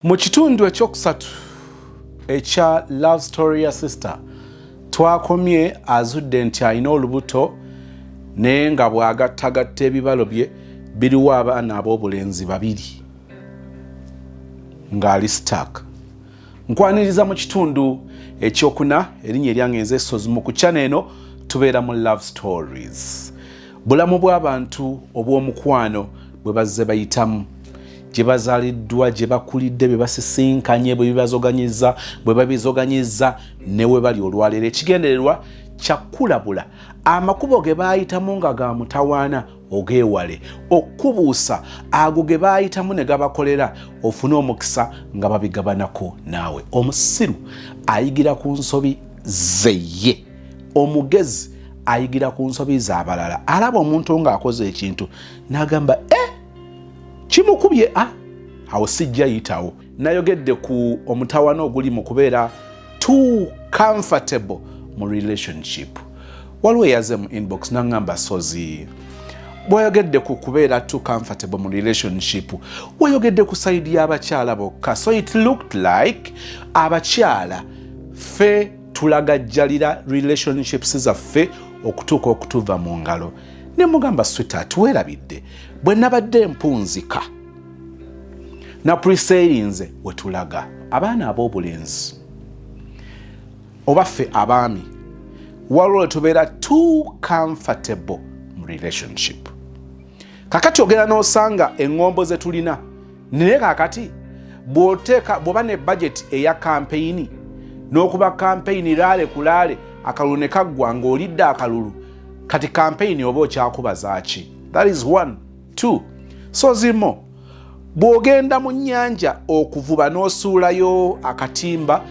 Mu kitundu ekyokusatu ekya Love Story ya Sister twakomye azudde nti alina olubuto naye nga bw'agattagatta ebibalo bye biriwo abaana ab'obulenzi babiri ng'ali stuck. Nkwaniriza mu kitundu ekyokuna, erinnya eryange nze Sozi. Mu kukyana eno tubeera mu Love Stories, bulamu bw'abantu obw'omukwano bwe bazze bayitamu, gye bazaaliddwa, gye bakulidde, bye basisinkanye, bwe bibazoganyiza, bwe babizoganyiza ne we bali olwaleero. Ekigendererwa kyakulabula amakubo ge baayitamu nga ga mutawaana ogeewale, okukubuusa ago ge baayitamu ne gabakolera ofune omukisa nga babigabanako naawe. Omusiru ayigira ku nsobi ze ye, omugezi ayigira ku nsobi z'abalala. Alaba omuntu ng'akoze ekintu n'agamba, e kimukubye, a awo sijja yitawo. Nayogedde ku omutawaana oguli mu kubeera too comfortable mu relationship. Waliwo eyaze mu inbox naŋŋamba, "Sozi, bwayogedde ku kubeera too comfortable mu relationship, wayogedde ku side y'abakyala bokka, so it looked like abakyala ffe tulagajjalira relationships zaffe okutuuka okutuva mu ngalo." Ne mugamba, "Sweetheart, weerabidde bwe nabadde mpunzika na presarinze we tulaga abaana ab'obulenzi oba ffe abaami waliwo tubeera too comfortable mu relationship. Kakati ogenda n'osanga eŋŋombo ze tulina, naye kakati bw'oteeka bw'oba ne budget eya kampeyini n'okuba kampeyini laale ku laale, akalulu ne kaggwa ng'olidde akalulu, kati kampeyini oba okyakuba zaaki? That is one. Two, sozimo bw'ogenda mu nnyanja okuvuba n'osuulayo akatimba,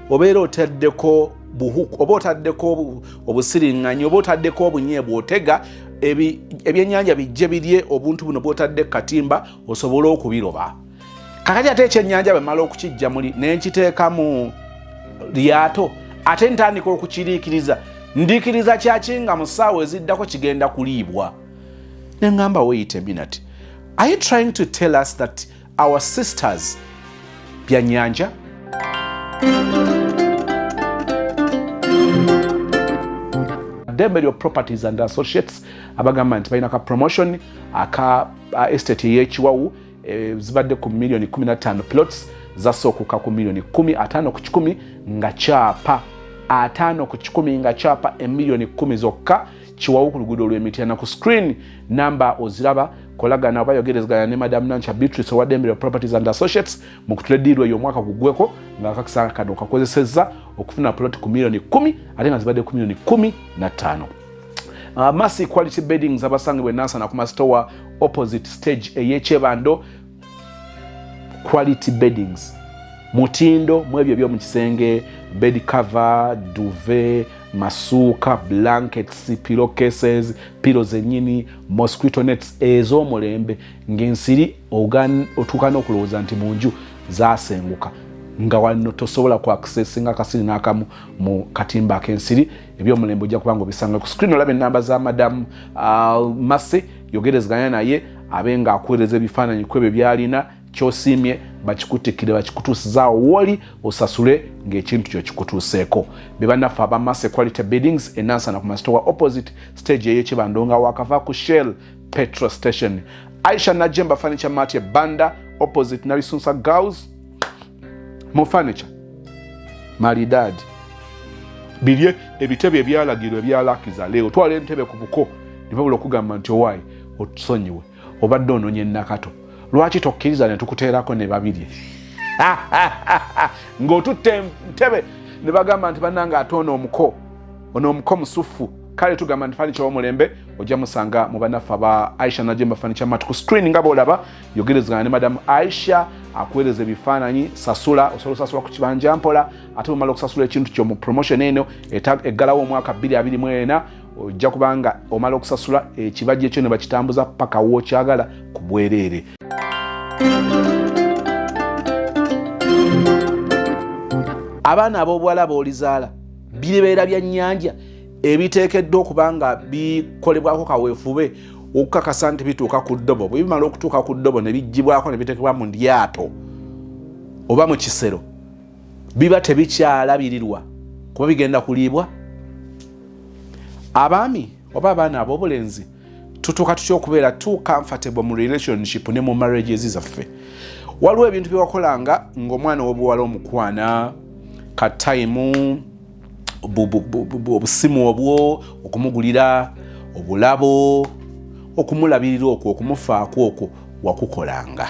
obeera otaddeko buhuku oba otaddeko obusiriŋŋanyi oba otaddeko obunyeebwa, otega ebyennyanja bijje birye obuntu buno bw'otadde ku katimba osobole okubiroba. Kakati ate ekyennyanja bwe mala okukijja muli ne nkiteeka mu lyato, ate ntandika okukiriikiriza, ndiikiriza kyaki nga mu ssaawa eziddako kigenda kuliibwa? Neŋŋamba, "Wait a minute, are you trying to tell us that our sisters byannyanja?" Demberio Properties and Associates abagamba nti balina ka promotion aka estate ey'ekiwawu zibadde ku miliyoni 15 plots, zasookuka ku miliyoni 15 ku kikumi nga kyapa 50 ku kikumi, nga kyapa emiliyoni 10 zokka. Kiwawu ku luguudo lw'Emityana. Ku screen namba oziraba, kolagana oba yogerezeganya ne Madam Nancha Beatrice owa Demberio Properties and Associates mu kutula eddiirwa eyo omwaka gugweko nga akakisa kano kakozesezza okufuna plot ku miliyoni 10 ate nga zibadde ku miliyoni 15. Massy Quality Beddings abasangibwa enansana ku Masitowa opposite stage ey'ekyebando. Quality beddings, mutindo mu ebyo ebyomu kisenge: bed cover, duvet, masuuka, blankets, pillow cases, pillow zennyini, mosquito nets ez'omulembe ng'ensiri otuuka n'okulowooza nti mu nju zasenguka, nga wano tosobola ku accessinga akasiri n'akamu mu katimba ak'ensiri. Ebyomulembe ojja kubanga obisanga ku screen. Olaba enamba za Madamu Mase, yogerezeganya naye abe nga akuweereza ebifaananyi ku ebyo byalina, kyosiimye bakikutikkire, bakikutuusizaawo wooli, osasule ng'ekintu kyo kikutuuseeko. Be bannaffe aba Mase Quality Buildings enansana ku Masitowa opposite stage ey'ekibando nga wakava ku Shell petrol station. Aisha Najemba Furniture Mart Banda opposite Nabisunsa Girls, mu furniture maridadi birye ebitebe ebyalagirwa ebyalakiza leero. Twala entebe ku buko ne babula okugamba nti, "Owaayi, otusonyiwe, obadde ononye nakato, lwaki tokkiriza ne tukuteerako ne babiri?" Ng'otutte entebe ne bagamba nti, "Bannange, ate ono omuko, ono omuko musufu." Kale tugamba nti furniture w'omulembe ojja musanga mu bannaffe aba Aisha Najemba Furniture Mart. Ku screen nga bw'olaba, yogerezegana ne Madamu Aisha akuweereza ebifaananyi. Sasula, osobola osasula ku kibanja mpola, ate bwemala okusasula ekintu kyo mu promotion eno eggalawo omwaka 2024, ojja kubanga omala okusasula ekibajja ekyo ne bakitambuza paka wookyagala ku bwereere. Abaana ab'obuwala boolizaala bibeera bya nnyanja ebiteekeddwa okuba nga bikolebwako kaweefube okukakasa nti bituuka ku ddobo. Bwe bimala okutuuka ku ddobo ne biggyibwako ne biteekebwa mu lyato. Oba mu kisero biba tebikyalabirirwa kuba bigenda kuliibwa. Abaami oba abaana ab'obulenzi, tutuuka tutya okubeera too comfortable mu relationship ne mu marriages zaffe? Waliwo ebintu byewakolanga ng'omwana ow'obuwala omukwana, ka time, obusimu obwo, okumugulira obulabo, okumulabirira okwo, okumufaako okwo, wakukolanga.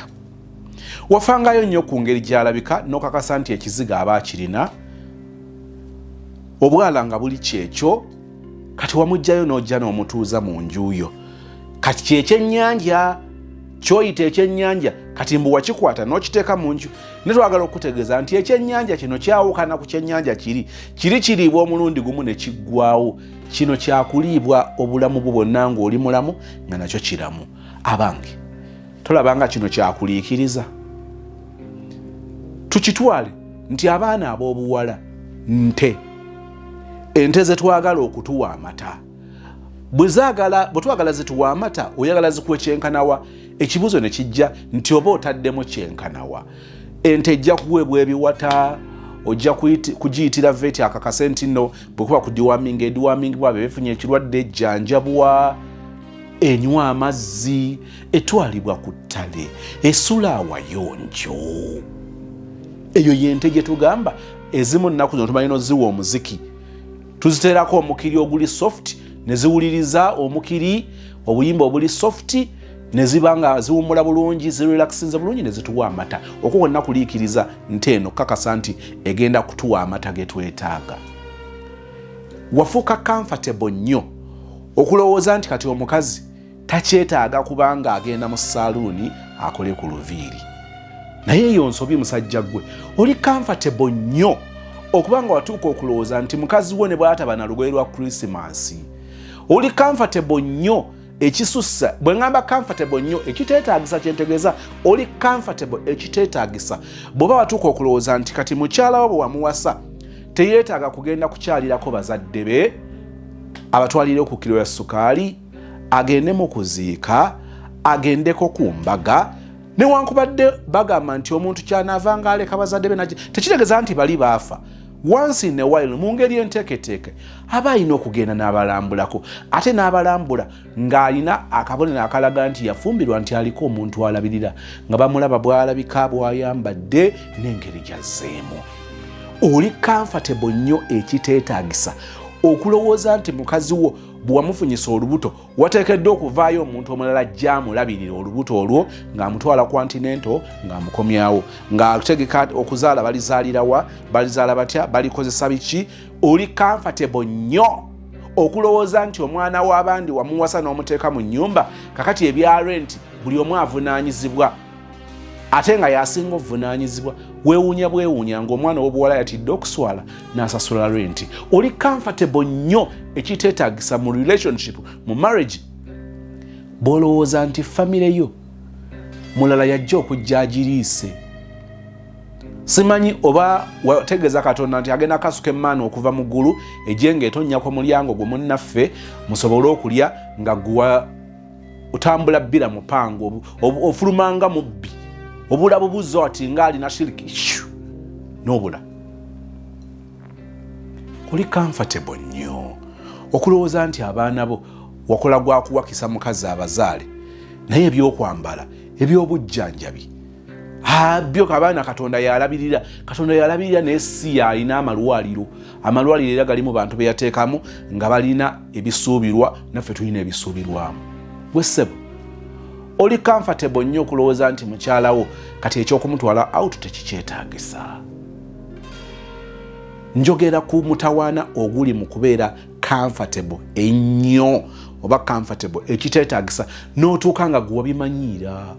Wafangayo nnyo ku ngeri gy'alabika n'okakasa nti ekizigo aba akirina, obwala nga buli kyekyo. Kati wamugjayo n'ojja n'omutuuza mu njuyo. Kati kyekyennyanja kyoyita ekyennyanja, kati mbu wakikwata n'okiteeka mu nju. Ne twagala okutegeeza nti ekyennyanja kino kyawukana ku kyennyanja kiri. Kiri kiriibwa omulundi gumu ne kiggwawo. Kino kyakuliibwa obulamu bwo bwonna ng'oli mulamu, nga nakyo kiramu. Abange, tolaba nga kino kyakuliikiriza? Tukitwale nti abaana ab'obuwala nte, ente zetwagala okutuwa amata. Bwe twagala zituwa amata, oyagala zikuwe kyenkanawa? Ekibuuzo ne kijja nti oba otaddemu kyenkanawa? Ente ejja kuweebwa ebiwata, ojja kugiyitira vet akakase nti nno bwekuba ku deworming, edeworming, bwaba befunye ekirwadde ejjanjabwa, enywa amazzi, etwalibwa ku ttale, esula awayonjo. Eyo yente gye tugamba. Ezimu nnaku zino tumanyi noziwa omuziki, tuziteerako omukiri oguli soft ne ziwuliriza omukiri, obuyimba obuli soft, ne ziba nga ziwummula bulungi, zirelaxinze bulungi, ne zituwa amata. Okwo kwonna kuliikiriza nte eno, kakasa nti egenda kutuwa amata ge twetaaga. Wafuuka comfortable nnyo okulowooza nti kati omukazi takyetaaga kubanga agenda mu saaluuni akole ku luviiri. Naye eyo nsobi, musajja gwe. Oli comfortable nnyo okuba nga watuuka okulowooza nti mukazi wo ne bwataba na lugoye lwa Krisimansi, oli comfortable nnyo ekisussa. Bwe ŋŋamba comfortable nnyo ekiteetaagisa, kyentegeeza oli comfortable ekiteetaagisa bw'oba watuuka okulowooza nti kati mukyala wo bwe wamuwasa teyeetaaga kugenda kukyalirako bazadde be, abatwalire ku kiro ya sukaali, agende mu kuziika, agendeko ku mbaga. Newankubadde bagamba nti omuntu kyanaavanga aleka bazadde be naki, tekitegeeza nti bali baafa. Once in a while, mu ngeri enteeketeeke, aba alina okugenda n'abalambulako, ate n'abalambula ng'alina akabonero akalaga nti yafumbirwa, nti aliko omuntu alabirira, nga bamulaba bw'alabika, bw'ayambadde n'engeri gy'azzeemu. Oli comfortable nnyo ekiteetaagisa okulowooza nti mukazi wo bwe wamufunyisa olubuto, wateekeddwa okuvaayo omuntu omulala gyamulabirira olubuto olwo, ng'amutwala ku antenatal, ng'amukomyawo, ng'ategeka okuzaala, balizaalirawa, balizaala batya, balikozesa biki. Oli comfortable nnyo okulowooza nti omwana w'abandi wamuwasa n'omuteeka mu nnyumba, kakati ebya rent buli omu avunaanyizibwa, ate nga yasinga obuvunaanyizibwa. Weewuunya bwewuunya ng'omwana ow'obuwala yatidde okuswala n'asasula rent. Oli comfortable nnyo ekiteetaagisa mu relationship, mu marriage, bw'olowooza nti famire yo mulala yajja okujja agiriise. Simanyi oba wategeeza Katonda nti agenda kasuka emaani okuva mu ggulu ejje ng'etonnya ku mulyango gwe, munnaffe, musobole okulya, nga guwa otambula bbira mupango, ofulumanga mubbi, obula bubuzo ati nga alina shiriki n'obula. Oli comfortable nnyo okulowooza nti abaana bo wakola gwakuwakisa mukazi abazaale, naye ebyokwambala, ebyobujjanjabi, byo abaana Katonda yalabirira. Katonda yalabirira, naye si yalina amalwaliro. Amalwaliro era galimu bantu beyateekamu nga balina ebisuubirwa, naffe tulina ebisuubirwamu. Gwe ssebo, oli comfortable nnyo okulowooza nti mukyalawo kati ekyokumutwala out tekikyetaagisa. Njogera ku mutawaana oguli mu kubeera comfortable ennyo oba comfortable ekiteetaagisa, n'otuuka nga gwe wabimanyiira.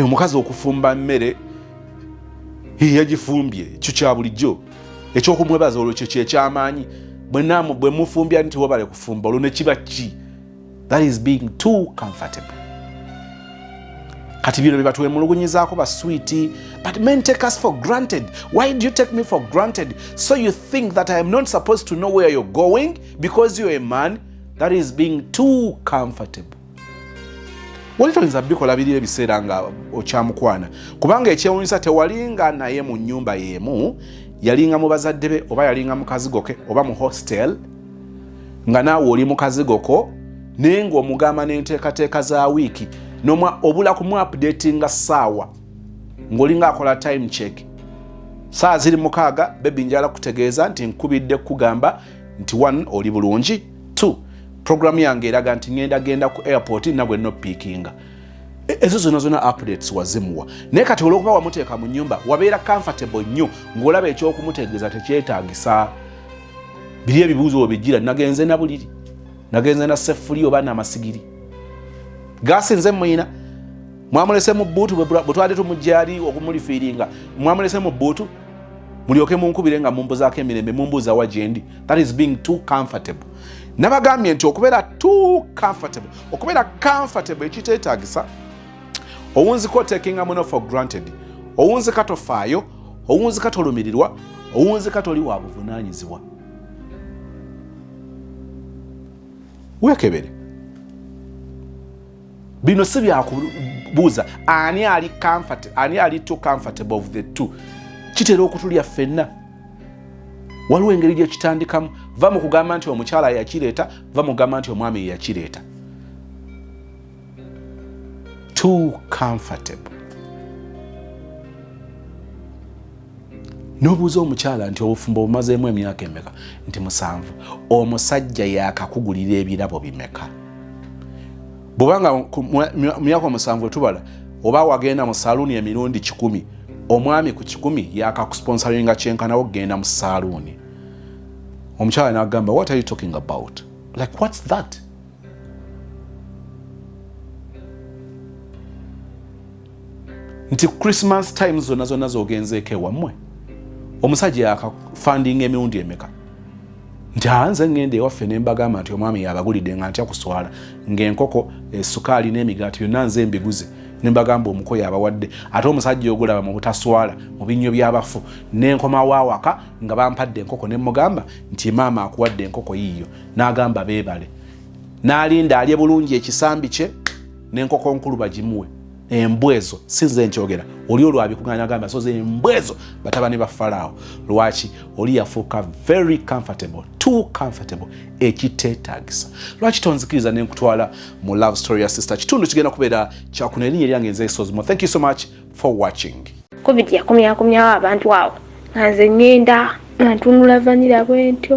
Omukazi okufumba mmere yagifumbye, ekyo kya bulijjo, ekyokumwebaza olwo ekyo kyekyamaanyi. Bwe mufumbya nti wabale kufumba, olwo nekiba ki? That is being too comfortable. Kati bino byebatwemulugunyizaako baswiti, but men take us for granted. Why do you take me for granted? So you think that I am not supposed to know where you're going because you're a man? That is being too comfortable. Wali toyinza bikola biri ebiseera nga okyamukwana, kubanga ekyewunyisa tewalinga naye mu nnyumba y'emu, yalinga mu bazadde be oba yalinga mu kazigo ke oba mu hostel, nga naawe oli mu kazigo ko, naye ng'omugamba n'enteekateeka za wiiki obula kumu updatinga ssaawa ng'olinga akola time check. Saa ziri 6, baby, njala kutegeeza nti nkubidde kugamba nti 1, oli bulungi, 2, programu yange eraga nti ngenda genda ku airport nagwe no pickinga. Ezo zonna zonna updates wazimuwa, naye kati olwokuba wamuteeka mu nyumba wabeera comfortable nnyo ng'olaba ekyokumutegeeza tekyetaagisa. Biri ebibuuzo webijjira, nagenze na buliri, nagenze na sefuli oba namasigiri, gasinze muyina, mwamulese mu boot, bwe twali tumujjali okumulifiiringa, mwamulese mu boot, mulyoke munkubire nga mumbuzaako emirembe, mumbuuza wa gyendi. That is being too comfortable. Nabagambye nti okubeera too comfortable, okubeera comfortable ekiteetagisa, owunzika otakinga muno for granted, owunzika tofaayo, owunzika tolumirirwa, owunzika toli wa buvunaanyizibwa. Weekebere, bino si byakubuuza ani ali comfort, ani ali too comfortable of the two. Kitera okutulya ffenna. Waliwo engeri gyekitandikamu. Va mu kugamba nti omukyala yakireeta, va mu kugamba nti omwami yeyakireeta. Too comfortable. N'obuuza omukyala nti obufumbo bumazeemu emyaka emeka? Nti 7. Omusajja yakakugulira ebirabo bimeka? Bwobanga mu myaka 7 etubala, oba wagenda mu saluuni emirundi 100, omwami ku 100 yakakusponsoringa kyenkanawo okugenda mu saluuni? Omukyala nagamba, "What are you talking about? Like, what's that?" Nti Christmas times zonna zonna zogenzeeko ewammwe, omusajja yakafundinga emirundi emeka? Nti nze ngenda ewaffe ne mbagamba nti omwami yabagulidde, nga ntya kuswala, ng'enkoko, esukaali n'emigaati byonna nze mbiguze, ne mbagamba omuko yabawadde. Ate omusajja ogulaba mu butaswala mu binnyo by'abafu, nenkomawo awaka nga bampadde enkoko, ne mugamba nti maama akuwadde enkoko yiiyo, n'agamba beebale, n'alinda alye bulungi ekisambi kye n'enkoko nkulu bagimuwe. Embwa ezo, si nze nkyogera, oli olwabikuganya agamba soze embwa ezo, batabani ba Falaawo. Lwaki oli yafuuka very comfortable, too comfortable ekiteetagisa? Lwaki tonzikiriza nenkutwala mu love story ya sister? Kitundu kigenda kubeera kyakuna. Erinnya eryange nze Sozimo. Thank you so much for watching. Covid yakomyakomyawo abantu awo, nga nze ŋŋenda nga ntunula vanilla bwentyo,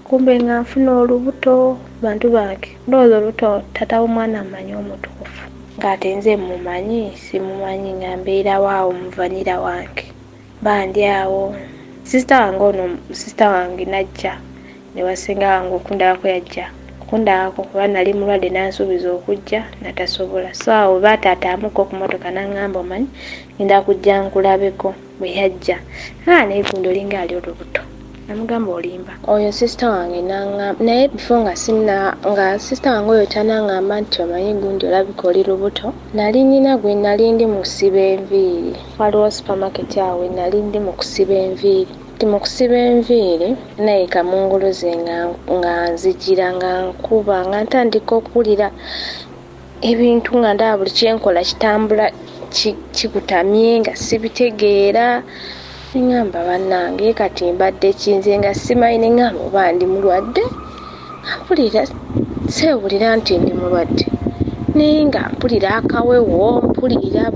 kumbe nga nfuna olubuto. Bantu bange, ndowooza olubuto tata w'omwana amanyi omutuufu, ng'ate nze mumanyi simumanyi, nga mbeerawo awo mu vanilla wange, bandi awo. Sister wange ono, sister wange najja ne wasenga wange okundabako, yajja okundabako kuba nali mulwadde, nansuubiza okujja natasobola. So awo baataataamuko ku motoka, naŋŋamba, "Omanyi ngenda kujja nkulabeko." Bwe yajja, aa, naye gundi olinga ali olubuto. Namugamba, "Olimba." Oyo sister wange naŋŋamba, naye before nga sina, nga sister wange oyo tanaŋŋamba nti omanyi gundi olabika oli lubuto, nali nina gwe nali ndi mu kusiba enviiri. Waliwo supermarket awo we nali ndi mu kusiba enviiri. Ti mu kusiba enviiri, naye kamunguluze nga, nga nzigira nga nkuba, nga ntandika okuwulira ebintu, nga ndaba buli kyenkola kitambula kikutamye, nga sibitegeera. Neŋŋamba, "Bannange, kati mbadde kinze nga simanyi?" Neŋŋamba, "Oba ndi mulwadde?" Mpulira seewulira nti ndi mulwadde, naye nga mpulira akawewo, mpulira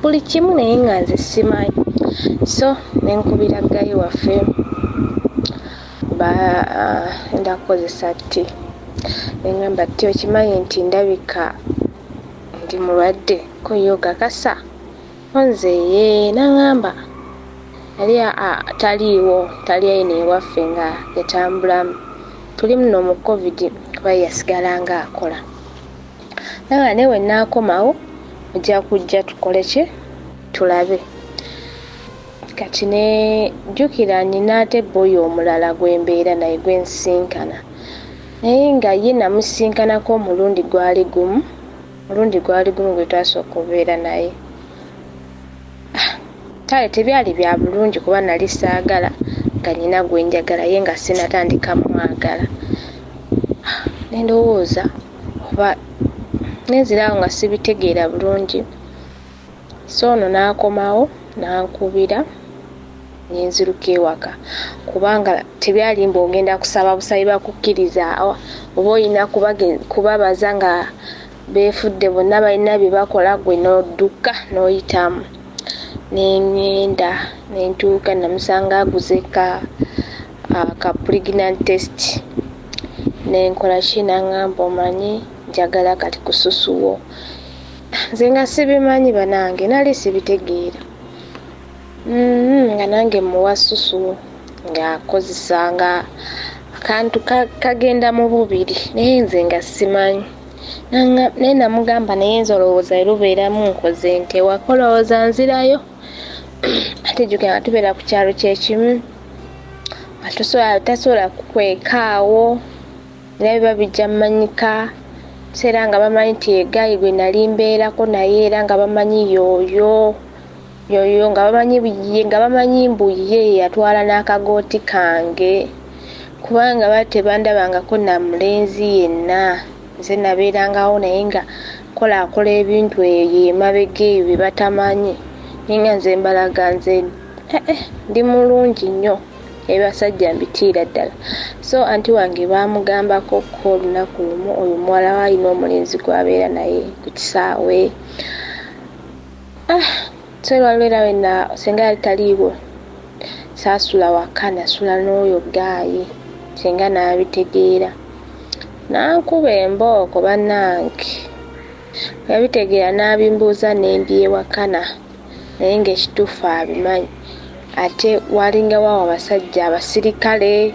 buli kimu, naye nga nze simanyi. So nenkubira guy waffe, ba enda kukozesa tti, neŋŋamba tti, "Okimanyi nti ndabika ndi mulwadde?" Ko ye, "Okakasa?" Onze ye naŋŋamba yali taliiwo, tali eno ewaffe, nga yatambulamu, tuli muno mu Covid, kuba yasigala nga akola. Naye naye we naakomawo ojja kujja tukole ki, tulabe. Kati ne jjukira nina ate boy omulala gwe mbeera naye, gwe nsinkana, naye nga ye namusinkanako omulundi gwali gumu, omulundi gwali gumu gwe twasooka obeera naye. Kale tebyali bya bulungi, kuba nali saagala, nga nina gwe njagala, ye nga sinatandika mwagala. Nendowooza oba Nenziraawo nga sibitegeera bulungi. So ono n'akomawo n'ankubira nenziruka ewaka, kubanga tebyali mbu ogenda kusaba busabi bakukkiriza, oba olina kubabaza nga beefudde bonna balina bye bakola, gwe n'odduka n'oyitamu. Nengenda nentuuka, namusanga aguze ka pregnant test, nenkola ki, nangamba omanyi njagala kati kususuwo. Nze nga sibimanyi banange, nali sibitegeera. Nga nange muwa susu ng'akozesa nga akantu kagenda mu bubiri, naye nze nga simanyi. Naye namugamba, naye nze olowooza erubeeramu nkoze nti ewaka olowooza nzirayo? Ate jjukira nga tubeera ku kyalo kyekimu, nga tasobola kukwekaawo, era biba bijja mmanyika. Era nga bamanyi nti egayi gwe nali mbeerako naye, era nga bamanyi yooyo yoyo, nga bamanyi ye, nga bamanyi mbu ye yatwala n'akagooti kange, kubanga bali tebandabangako na mulenzi yenna. Nze nabeerangawo naye nga nkolaakola ebintu eyo emabega eyo bye batamanyi, naye nga nze mbalaga nze ndi mulungi nnyo, ebasajja mbitiira ddala. So anti wange baamugambako ko olunaku lumu, oyo muwala we alina omulenzi gw'abeera naye ku kisaawe. So lwaliwo era wena senga yali taliiwo, saasula waka, nasula n'oyo gaayi. Senga n'abitegeera, n'ankuba embooko bannange. Yabitegeera n'abimbuuza nembyewakana, naye ng'ekituufu abimanyi. Ate walingawo awo abasajja abasirikale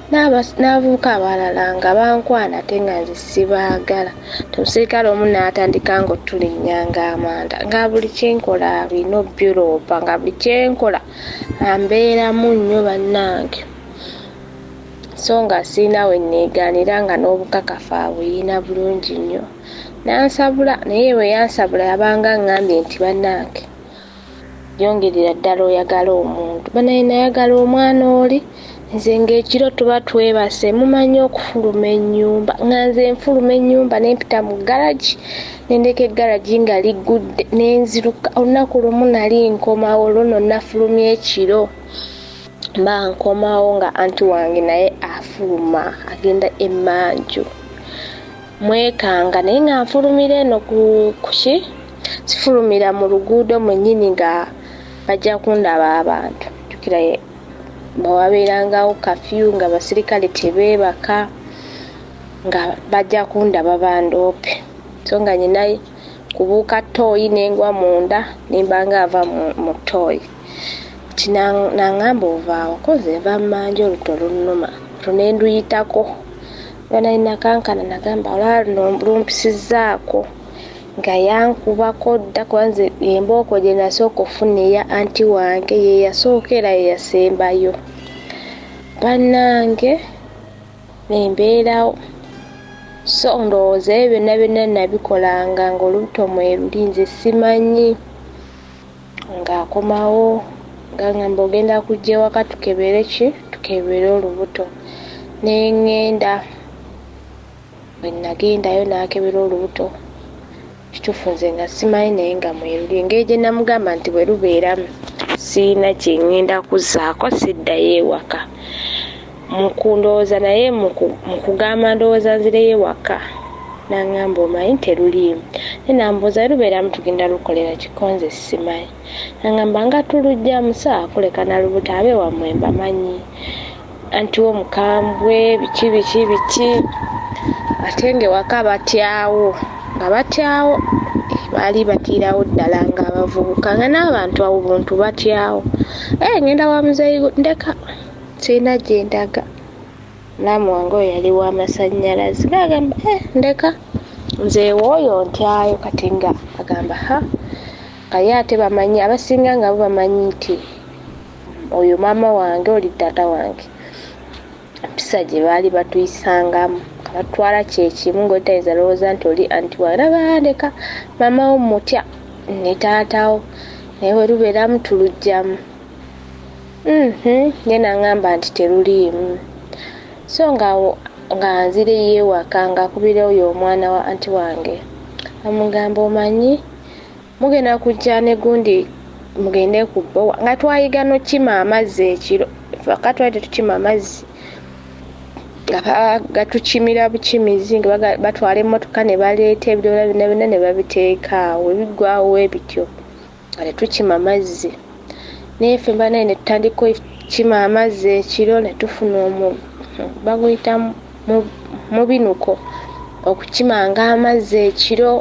n'abavubuka abalala nga bankwana, ate nga nze sibaagala. Omusirikale omu n'atandika nga otulinnyanga amanda, nga buli kyenkola alina obbiroopa, nga buli kyenkola ambeeramu nnyo bannange. So nga sirina we neegaanira, nga n'obukakafu abuyina bulungi nnyo. N'ansabula, naye bwe yansabula yabanga aŋŋambye nti bannange yongerera ddala oyagala omuntu. Banaye nayagala omwana oli, nze ng'ekiro tuba twebase, mumanyi okufuluma ennyumba, nga nze nfuluma ennyumba nempita mu garagi, nendeka eggaragi nga liggudde, nenziruka. Olunaku lumu nali nkomawo, olwo nno nafulumya ekiro, mba nkomawo nga anti wange naye afuluma agenda emmanju, mwekanga, naye nga nfulumira eno kuki, sifulumira mu luguudo mwennyini nga bajja kundaba abantu. Jjukira bwe wabeerangawo kafyu nga basirikale tebeebaka, nga bajja kundaba bandoope. So nga nyina kubuuka ttooyi nengwa munda, nemba nga ava mu ttooyi. Kati nangamba ovaawa? Ko nze nva mmanja, oluto lunnuma, olwo ne nduyitako. Banaye nakankana, nagamba olaba luno lumpisizzaako, nga yankubako dda, kuba nze embooko gye nasooka okufuna eya anti wange ye yasooka era ye yasembayo. Bannange nembeerawo. So ndowooza ebyo byonna byonna nabikolanga ng'olubuto mweruli, nze simanyi. Ng'akomawo nga ngamba ogenda kujja ewaka tukebere ki, tukebere olubuto. Neŋŋenda, bwe nagendayo n'akebera olubuto, kituufu nze nga simanyi, naye nga mweruli. Engeri gye namugamba nti bwe lubeeramu sirina kye ŋŋenda kuzzaako, siddayo ewaka. Mu kundowooza naye mu kugamba ndowooza nzireyo ewaka, n'aŋŋamba omanyi teruliimu. Naye nambuuza lubeeramu tugenda lukolera ki, ko nze simanyi. N'aŋŋamba nga tuluggyamu, saakuleka na lubuto, abeewammwe mbamanyi, anti wo mukambwe biki biki biki. Ate ng'ewaka batyawo, nga batyawo, baali batiirawo ddala ng'abavubuka, nga n'abantu awo buntu batyawo. Ngenda wa muzeeyi, ndeka sirina gye ndaga. Mulamu wange oyo yali wa masannyalaze, ng'agamba ndeka nze ew'oyo ntyayo. Kati nga agamba ha, nga ye ate bamanyi abasinga nga bo bamanyi nti oyo maama wange, oli taata wange. Empisa gye baali batuyisangamu nga batutwala kyekimu, ng'otayinza lowooza nti oli anti wange. Nagamba ndeka maama wo mutya ne taata wo, naye bwe lubeeramu tuluggyamu. Ye n'aŋŋamba nti teruliimu. So nga nzireyo ewaka ng'akubira oyo omwana wa anti wange Amugamba omanyi mugenda kujja ne gundi mugende ku bbowa nga twayiga n'okukima amazzi ekiro faka twali tetukima amazzi nga gatukimira bukimizi nga batwala emmotoka ne baleeta ebidomola byonna byonna ne babiteeka awo ebiggwawo ebityo nga tetukima mazzi naye ffe banaye ne tutandika okukima amazzi ekiro ne tufuna omu baguyita mubinuko okukimanga amazzi ekiro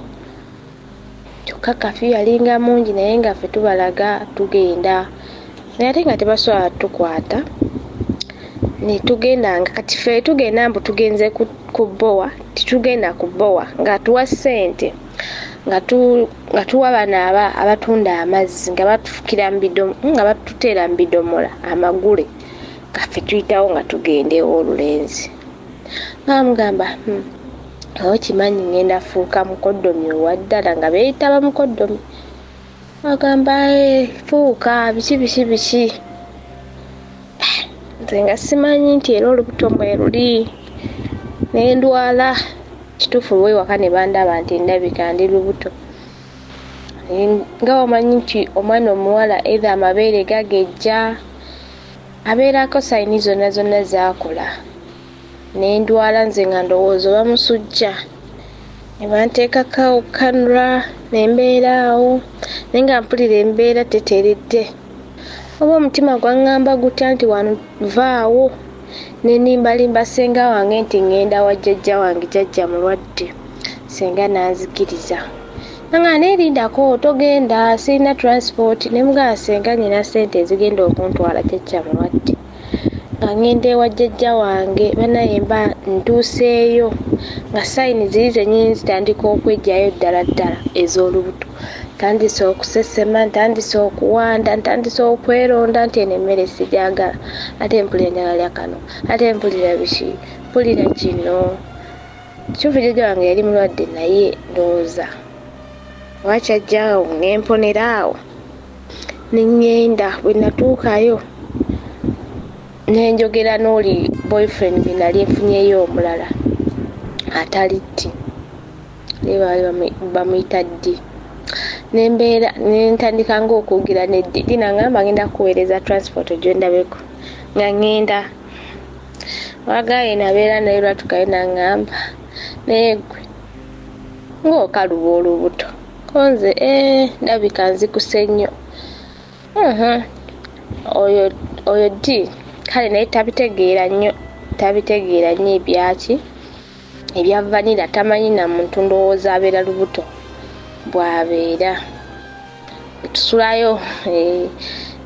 kyokka kafiyu yalinga mungi naye nga ffe tubalaga tugenda naye ate nga tebasobola tukwata netugenda nga kati ffe tugenda mbu tugenze ku bbowa titugenda ku bbowa nga tuwa ssente nga tuwa bano abatunda amazzi nga batufukira nga batuteera mu bidomola amagule nga ffe tuyitawo nga tugenda ew'olulenzi nga mugamba okimanyi ngenda fuuka mukoddomi owa ddala nga beeyita bamukoddomi agamba fuuka biki biki biki nze nga simanyi nti era olubuto mweruli nendwala kituufu lwewaka ne bandaba nti ndabika ndi lubuto nga omanyi nti omwana omuwala either amabeere gagejja abeerako sayini zonna zonna zaakola nendwala nze nga ndowooza oba musujja ne banteekako kanula ne mbeera awo naye nga mpulira embeera teteredde oba omutima gwaŋŋamba gutya nti wano vaawo ne nimbalimba ssenga wange nti ŋŋenda wa jjajja wange jjajja mulwadde ssenga n'anzikiriza nanga neerindako togenda sirina transport ne mugamba ssenga nina ssente ezigenda okuntwala jjajja mulwadde nga ŋŋenda ewa jjajja wange banaye mba ntuuseeyo nga sayini ziri zennyini zitandika okweggyayo ddala ddala ez'olubuto ntandise okusesema ntandise okuwanda ntandise okweronda nti eno emmere sigyagala ate mpulira njagala lya kano ate mpulira biki mpulira kino kituufu jjajja wange yali mulwadde naye ndowooza wakyajja awo nemponera awo ne ŋŋenda bwe natuukayo nenjogera n'oli boyfriend gwe nali nfunyeyo omulala atali tti naye baali bamuyita ddi nembeera nentandika ngaokwogera neddi ddi nangamba ngenda kukuweereza transport ogyendabeko nga ŋŋenda wagaye nabeera naye lwatukayo nangamba naye gwe ng'okaluba olubuto konze ndabika nzikuse nnyo oyo oyo ddi kale naye tabitegeera nnyo tabitegeera nnyo ebyaki ebya vanira tamanyi na muntu ndowooza abeera lubuto bw'abeera tusulayo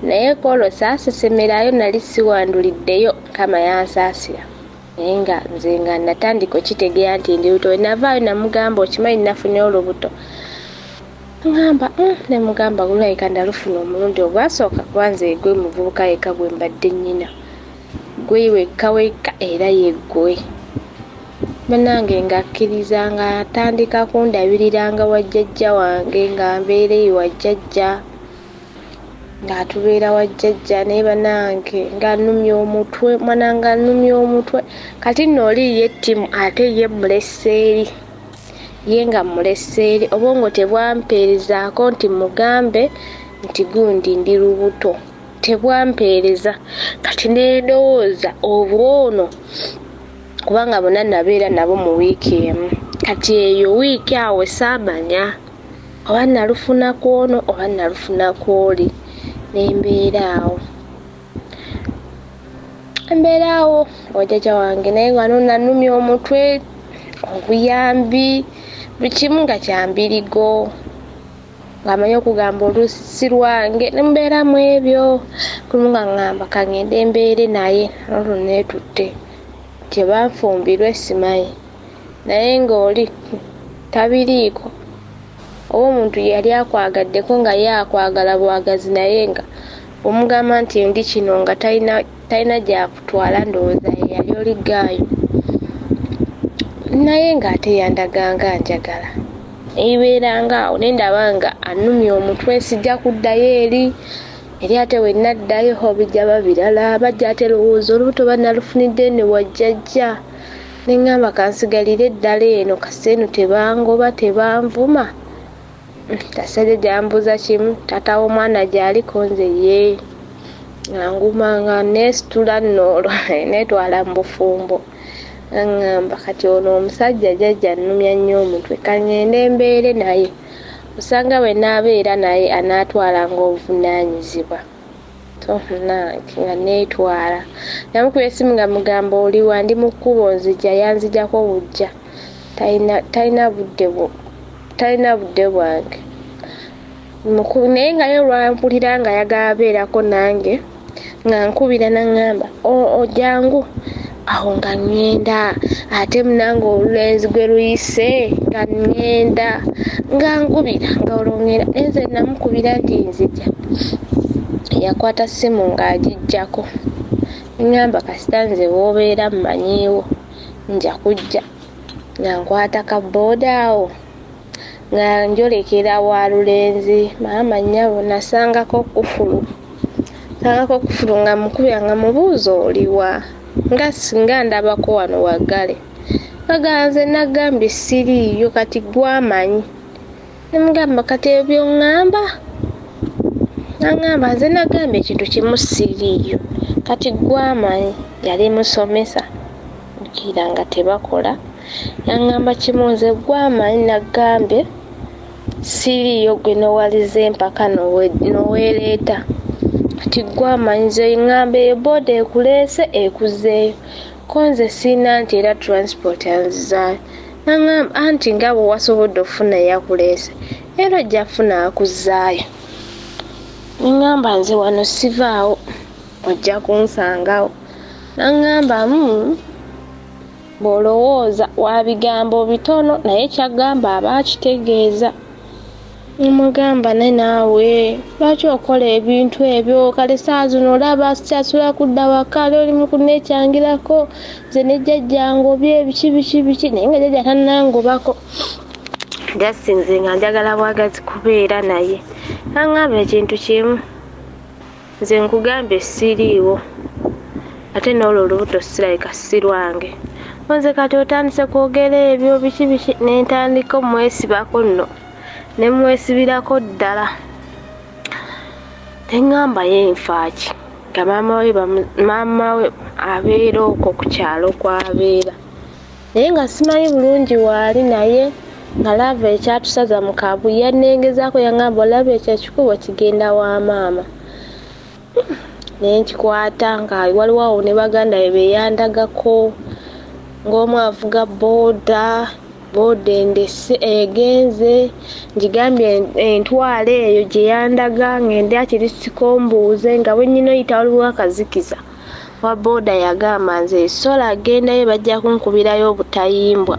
naye kwolwo saasesemerayo nali siwanduliddeyo Mukama yansaasira naye nga nze nga natandika okitegeera nti ndi lubuto navaayo namugamba okimanyi nafunye olubuto ngamba nemugamba gulabika ndalufuna omulundi ogwasooka kuba nze gwe muvubuka yekka gwe mbadde nnyina gwe wekka wekka era yeggwe bannange ng'akkiriza ng'atandika kundabiriranga wa jjajja wange nga mbeera eyo wa jjajja ng'atubeera wa jjajja naye bannange ng'annumya omutwe mwana ng'annumya omutwe kati nno oli ye ttiimu ate ye mmulese eri ye nga mmulese eri obwongo tebwampeerezaako nti mugambe nti gundi ndi lubuto tebwampeereza kati ne ndowooza obwono kubanga bonna nabeera nabo mu wiiki emu kati eyo wiiki awo saamanya oba nalufuna ku ono oba nalufuna ku oli nembeera awo embeera awo wa jjajja wange naye wano nannumya omutwe obuyambi buli kimu nga kyambirigo ng'amanyi okugamba oluusi si lwange ne mubeeramu ebyo kulumu nga ŋŋamba kaŋŋende mbeere naye olwo neetutte kyebanfumbirwe simanyi naye ng'oli tabiriiko oba omuntu yali akwagaddeko nga ye akwagala bwagazi naye nga omugamba nti ndi kino nga talina gyakutwala ndowooza ye yali oli gaayo naye ng'ate yandaganga njagala ebeeranga awo naye ndaba nga annumya omutwe sijja kuddayo eri eri ate we naddayo ho bijja ba birala bajja ate lowooza olubuto banalufunidde ne wajjajja Ne ŋŋamba kansigalire ddala eno kasita eno tebangoba tebanvuma. Kasita jjajja yambuuza kimu taata w'omwana gy'ali ko nze yee. Nga nguma nga neesitula nno olwo neetwala mu bufumbo. Nga ŋŋamba kati ono omusajja jjajja annumya nnyo omutwe ka ŋŋende mbeere naye osanga bwe nnaabeera naye anaatwalanga obuvunaanyizibwa. So munnange nga neetwala. Namukubira essimu nga mugamba oliwa ndi mu kkubo nzija yanzijako buggya talina talina budde talina budde bwange. Naye nga ye olwampulira nga ayagala beerako nange nga nkubira naŋŋamba ojangu awo nga ŋŋenda ate munange olulenzi gwe luyise nga ŋŋenda nga nkubira nga olwo ŋŋenda naye nze namukubira nti nzija yakwata ssimu ng'agiggyako ŋŋamba kasita nze w'obeera mmanyiiwo nja kujja nga nkwata ka bbooda awo nga njolekera wa lulenzi maama nnyabo nasangako kkufulu nsangako kkufulu nga mukubira nga mubuuza oliwa nga singa ndabako wano waggale agamba nze nagambye siriiyo kati ggwe amanyi ne mugamba kati ebyo by'oŋŋamba n'aŋŋamba nze nagambye ekintu kimu siriiyo kati ggwe amanyi yali musomesa jjukira nga tebakola yaŋŋamba kimu nze ggwe amanyi nagambye siriiyo ggwe n'owaliza empaka n'oweereeta kati ggwe amanyi nze ŋŋamba eyo bbooda ekuleese ekuzzeeyo ko nze sirina nti era transport anzizaayo n'aŋŋamba anti nga bwe wasobodde okufuna eyakuleese era ojja kufuna akuzzaayo ne ŋŋamba nze wano sivaawo ojja kunsangawo n'aŋŋamba hmm bw'olowooza wa bigambo bitono naye ky'agamba aba akitegeeza. Ne mugamba naye naawe lwaki okola ebintu ebyo kale ssaawa zino olaba sikyasobola kudda waka ate oli mu kunneekyangirako nze ne jjajja angobye biki biki biki naye nga jjajja tannangobako just nze nga njagala bwagazi kubeera naye. N'aŋŋamba ekintu kimu Nze nkugambye siriiwo ate n'olwo olubuto sirabika si lwange. Nze kati otandise kwogera ebyo biki biki ne ntandika omwesibako nno ne mmwesibirako ddala ne ŋŋamba ye nfa ki nga maama we maama we abeera okwo ku kyalo kw'abeera naye nga simanyi bulungi waali naye nga love ekyatusaza mu kabu yannengezaako yaŋŋamba olaba ekyo ekikubo kigenda wa maama ne nkikwata nga waliwo awo ne baganda be be yandagako ng'omu avuga bbooda bbooda endese egenze ngigambye entwale eyo gye yandaga ngende akiri sikombuuze nga bwe nnyina oyita waliwo akazikiza. Owa boda yagamba nze sola gendayo bajja kunkubirayo obutayimbwa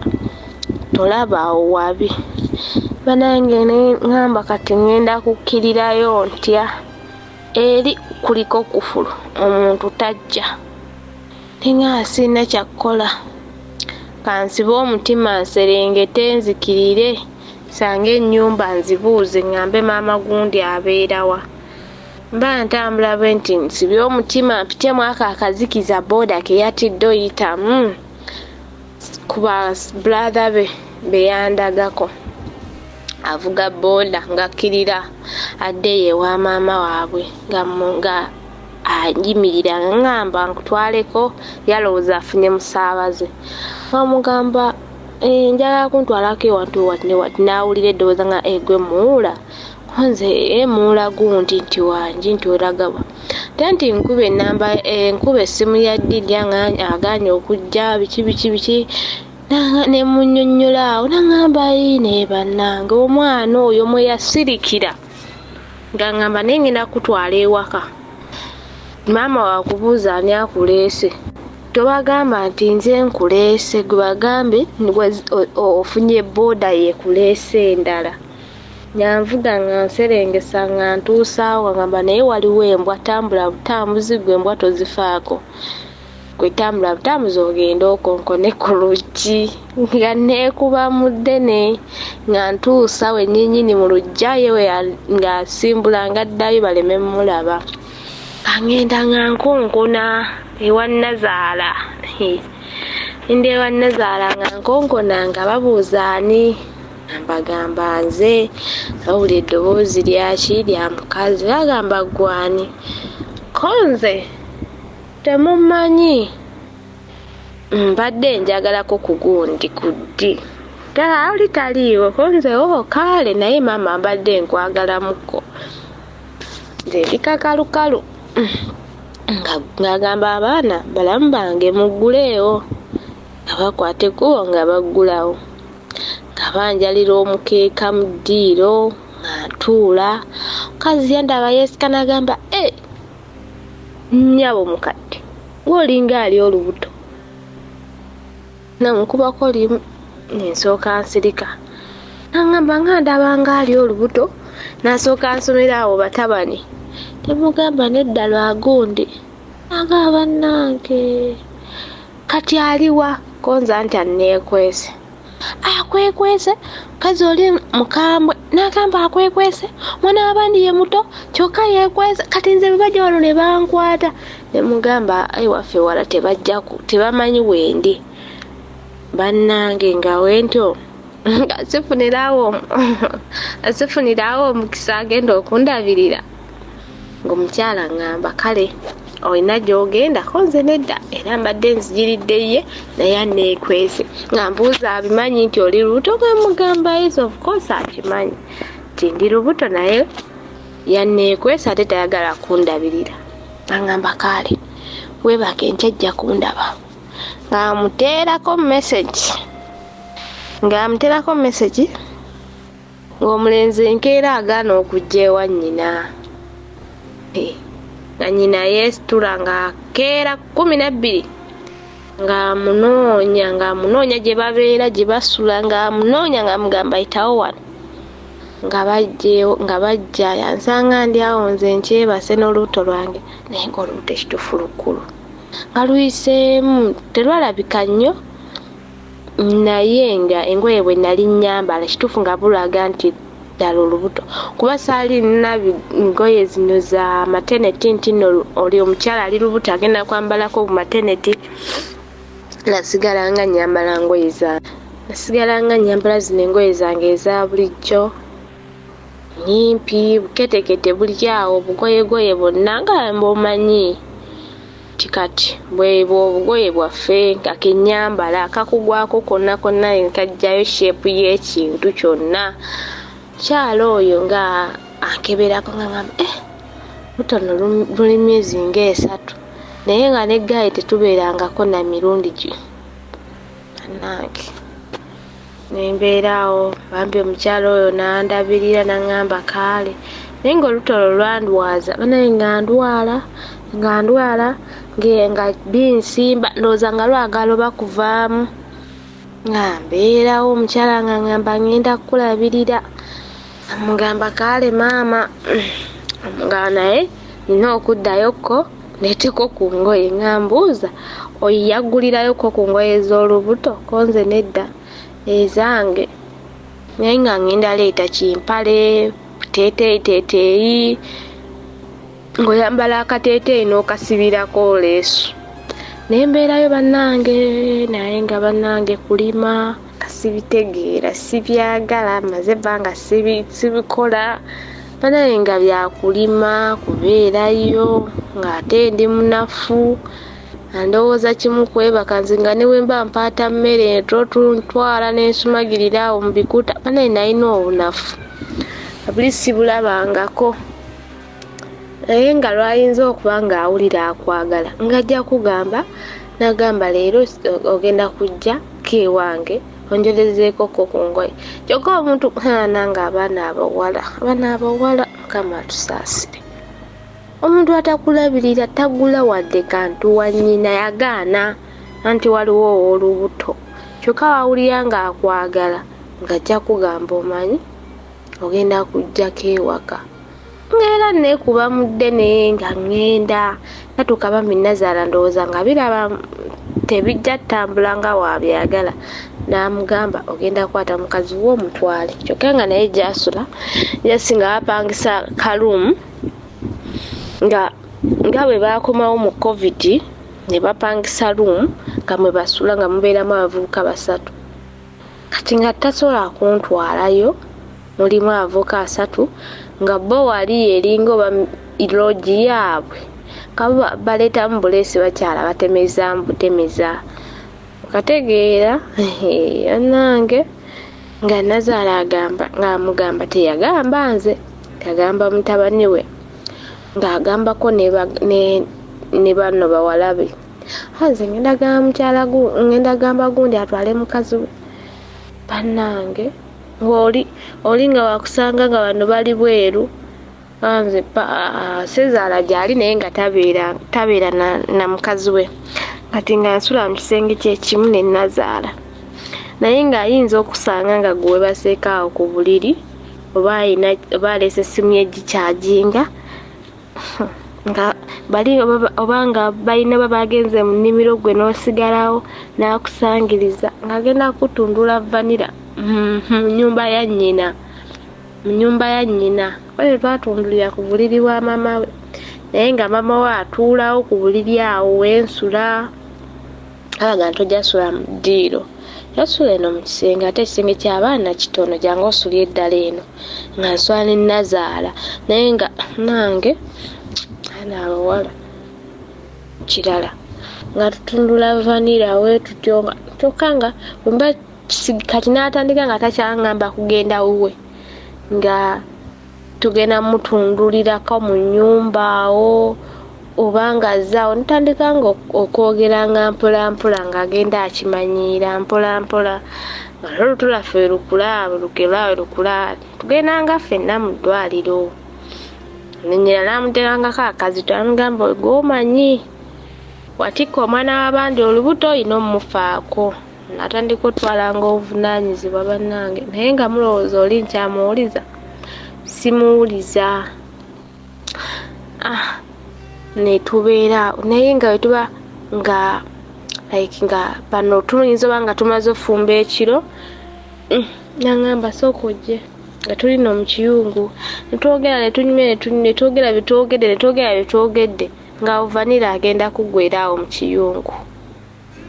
tolaba awo wabi banange nengamba kati ngenda kukirirayo ntya eri kuliko kufulu omuntu tajja nengamba sirina kyakukola kansibe omutima nserengete nzikirire nsange enyumba nzibuuze ngambe maama gundi abeerawa. Mba ntambula bwenti nsibye omutima mpite mwako akazikiza boda keyatidde oyitamu ku ba brother be beyandagako avuga boda ngakkirira adda eyo ewa maama waabwe nga ayimirira nga ngamba nkutwaleko yalowooza afunye musaabaze nga mugamba eh, njagala kuntwalako ewantu wati ne wati n'awulira eddoboozi nga egwe eh, muwula Nze eh muula gundi nti wangi nti olagawa ate nti nkuba enamba eh, nkuba essimu ya Didya nga agaanye okujja biki biki biki ne munnyonnyola awo nangamba yii naye bannange omwana oyo mwe yasirikira nga ngamba naye ngenda kutwala ewaka maama wakubuuza ani akuleese tobagamba nti nze nkuleese gwe bagambe ofunye booda yekuleese endala. Nga nvuga nga nserengesa nga ntuusa awo nga ngamba naye waliwo embwa tambula butambuzi gwe embwa tozifaako gwe tambula butambuzi ogende okonkone ku luggi nga neekuba mu ddene nga ntuusa wennyinnyini mu luggya ye ng'asimbula ng'addayo baleme mmulaba nga ngenda nga nkonkona ewa nnazaala. Ndi ewa nnazaala nga nkonkona nga babuuza ani, mbagamba nze, bawulira eddoboozi lyaki lya mukazi, bagamba ggwe ani? Ko nze temummanyi, mbadde njagalako ku gundi ku ddi. Oli taliiwo, ko nze oo kaale naye maama mbadde nkwagalamuko. Nze ndi kakalukalu. Ng'agamba abaana balamu bange mugguleewo. Nga bakwata ekkubo nga baggulawo. Nga banjalira omukeeka mu ddiiro nga ntuula. Omukazi yandaba yeesika n'agamba, ee nnyabo mukadde ng'olinga ali olubuto. Namukubako limu ne nsooka nsirika. N'aŋŋamba nga ndaba ng'ali olubuto, n'asooka ansomera awo batabani. Ne mugamba nedda lwa gundi. N'agamba bannange kati aliwa? Ko nze anti anneekwese. Akwekwese? Mukazi oli mukambwe. N'agamba akwekwese? Omwana w'abandi ye muto kyokka yeekwese. Kati nze bwe bajja wano ne bankwata. Ne mugamba ewaffe wala tebajja tebamanyi wendi. Bannange nga wentyo nga sifunirawo omukisa agenda okundabirira. Ng'omukyala ŋŋamba kale olina gy'ogenda, ko nze nedda era mbadde nzijiridde ye naye anneekwese. Nga mbuuza abimanyi nti oli lubuto, nga mugamba yes of course akimanyi nti ndi lubuto naye yanneekwese ate tayagala kundabirira. Aŋŋamba kale weebake enkya ajja kundaba. Ng'amuteerako message, ng'omulenzi enkeera agaana okujja ewa nnyina. Nga nnyina yeesitula ng'akeera 12 ng'amunoonya gye babeera gye basula, ng'amunoonya ng'amugamba ayitawo wano. Nga bajja yansanga ndi awo nze nkyebase n'olubuto lwange, naye ng'olubuto ekituufu lukulu. Nga luyiseemu terwalabika nnyo, naye nga engoye bwe nali nnyambala kituufu nga bulaga nti ddala olubuto. Kuba saali nina ngoye zino za mateneti nti nno oli omukyala ali lubuto agenda kwambalako bu mateneti. Nasigala nga nnyambala ngoye zange. Nasigala nga nnyambala zino engoye zange eza bulijjo. Nnyimpi, buketekete buli awo, obugoyegoye bwonna nga bw'omanyi. Nti kati bwebwo obugoye bwaffe nga ke nnyambala akakugwako konna konna kajjayo sheepu y'ekintu kyonna. Mukyala oyo nga ankeberako nga ngamba lutono luli myezi ng'esatu naye nga ne ggaayi tetubeerangako na mirundi gi. Bannange ne mbeera awo bambi omukyala oyo n'andabirira n'aŋŋamba kaale naye ng'olubuto olwo lwandwaza bannange nga ndwala nga binsimba ndowooza nga lwagala oba kuvaamu. Nga mbeerawo omukyala nga ŋŋamba ŋŋenda kukulabirira. Amugamba kaale maama nga naye nina okuddayokko ndeeteko ku ngoye. Nga mbuuza oyo yaggulirayokko ku ngoye z'olubuto, ko nze nedda ezange. Naye nga ŋŋenda leeta kimpale, buteeteeyi, ng'oyambala akateeteeyi n'okasibirako leesu. Ne mbeerayo bannange naye nga bannange kulima sibitegeera, sibyagala, mmaze ebbanga sibikola. Bannange nga byakulima, kubeerayo ng'ate ndi munafu. Ndowooza kimu kwebaka nze nga ne bwe mba mpaata mmere ntwala ne nsumagirira awo mu bikuta. Bannange nalina obunafu buli sibulabangako. Naye nga lw'ayinza okuba ng'awulira akwagala ng'ajja kugamba n'agamba leero ogenda kujja ko ewange onjolezeeko ko ku ngoye. Kyokka omuntu nange abaana abawala Mukama atusaasire. Omuntu atakulabirira tagula wadde kantu wa nnyina yagaana anti waliwo ow'olubuto. Kyokka wawulira ng'akwagala ng'ajja kugamba omanyi ogenda kujjako ewaka. Ng'era neekuba mu ddene nga ŋŋenda natuuka bambi nnazaala ndowooza nga biraba tebijja ttambula nga bw'abyagala. N'amugamba ogenda kukwata mukazi wo omutwale. Kyokka nga naye gy'asula just nga bapangisa kaluumu nga bwe baakomawo mu COVID ne bapangisa luumu nga mwe basula nga mubeeramu abavubuka basatu. Kati nga tasobola kuntwalayo, mulimu abavubuka basatu nga bo wali eringa oba loogi yaabwe nga bo baleetamu buleesi bakyala batemezaamu butemeza. Okategeera? Bannange nga nnazaala agamba ng'amugamba teyagamba nze, yagamba mutabani we ng'agambako ne banno bawala be. Nze ngenda gamba mukyala ngenda gamba gundi atwale mukazi we. Bannange ng'oli oli nga wakusanga nga bano bali bweru. Nze ssezaala gy'ali naye nga tabeera tabeera na mukazi we. Kati nga nsula mu kisenge kye kimu ne nnazaala. Naye ng'ayinza okusanga nga gwe weebaseeko awo ku buliri oba alina oba aleese essimu ye gikyajinga nga bali oba nga balina oba bagenze mu nnimiro ggwe n'osigalawo n'akusangiriza ng'agenda kukutundula vanilla mu nnyumba ya nnyina, mu nnyumba ya nnyina. Kuba ffe twatundulira ku buliri bwa maama we naye nga maama we atuulawo ku buliri awo we nsula. Abagamba tojja sula mu ddiiro, ojja sula eno mu kisenge ate ekisenge ky'abaana kitono jangu osule eddala eno. Nga nsula ne nnazaala naye nga nange abaana abawala kirala nga tutundula vanilla bwe tutyo nga kyokka nga bwe mba kati n'atandika nga takyangamba kugenda wuwe nga tugenda mutundulirako mu nnyumba awo oba nga azze awo ntandika nga okwogeranga mpola mpola ng'agenda akimanyiira mpola mpola nga n'olubuto lwaffe bwe lukula bwe lukula bwe lukula tugendanga ffenna mu ddwaliro. Nnyina n'amuteekangako akazito n'amugamba ggwe omanyi watikka omwana w'abandi olubuto olina ommufaako. Natandika otwalanga obuvunaanyizibwa bannange naye nga mulowooza oli nkyamuwuliza? Simuwuliza. Ah, ne tubeera awo naye nga bwe tuba nga like nga bano tuyinza oba nga tumaze ofumba ekiro n'aŋŋamba sooka ojje nga tuli nno mu kiyungu ne twogera ne tunyumya ne twogera bye twogedde ne twogera bye twogedde nga awo vanilla agenda kuggweera awo mu kiyungu.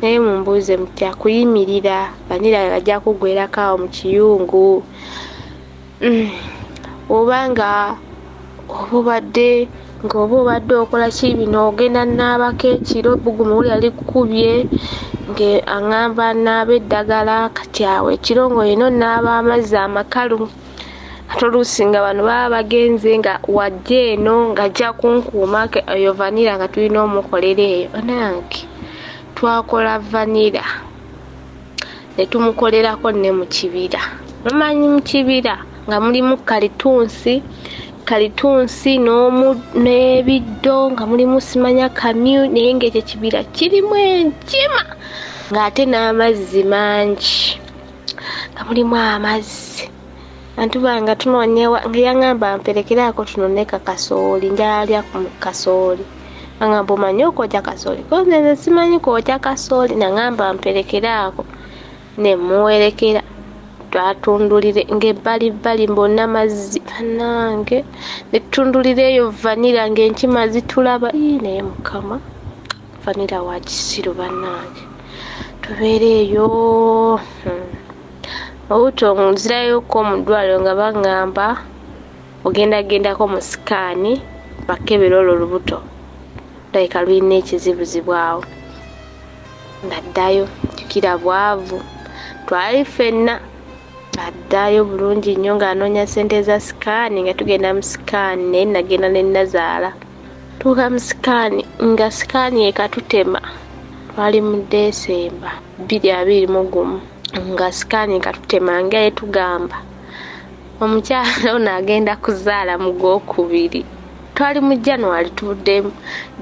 Naye mumbuuze mutya kuyimirira vanilla ajja kuggweerako awo mu kiyungu. Oba nga oba obadde ng'oba obadde okola ki bino ogenda nnaabako ekiro ebbugumu wulira likukubye ng'aŋŋamba nnaabe eddagala kati awo ekiro ng'olina onnaaba amazzi amakalu ate oluusi nga bano baba bagenze nga wajja eno ng'ajja kunkuuma eyo vanilla nga tulina omukolera eyo. Bannange twakola vanilla ne tumukolerako ne mu kibira. Mumanyi mu kibira nga mulimu kalitunsi, kalitunsi n'ebiddo nga mulimu simanya kamyu naye ng'ekyo ekibira kirimu enkima ng'ate n'amazzi mangi nga mulimu amazzi. Bantu bange nga tunoonya nga yaŋŋamba mperekereako tunone kakasooli njagala lya ku kasooli. Aŋŋamba omanyi okwokya kasooli? Ko nze nze simanyi kwokya kasooli naŋŋamba mperekereako ne mmuwerekera. Twatundulira ng'ebbalibbali bonna mazzi bannange ne tutundulira eyo vanilla ng'enkima zitulaba ii naye Mukama vanilla wa kisiru bannange. Tubeera eyo Olubuto nzirayokko mu ddwaliro nga baŋŋamba ogenda gendako mu sikaani bakebere olwo olubuto lulabika lulina ekizibuzibu awo. Naddayo jjukira bwavu twali ffenna addayo bulungi nnyo ng'anoonya ssente za sikaani nga tugenda mu sikaani naye nagenda ne nnazaala. Tuuka mu sikaani nga sikaani ekatutema twali mu December 2021 nga sikaani ekatutema nga etugamba omukyala ono agenda kuzaala mu gwokubiri. Twali mu January tuvuddemu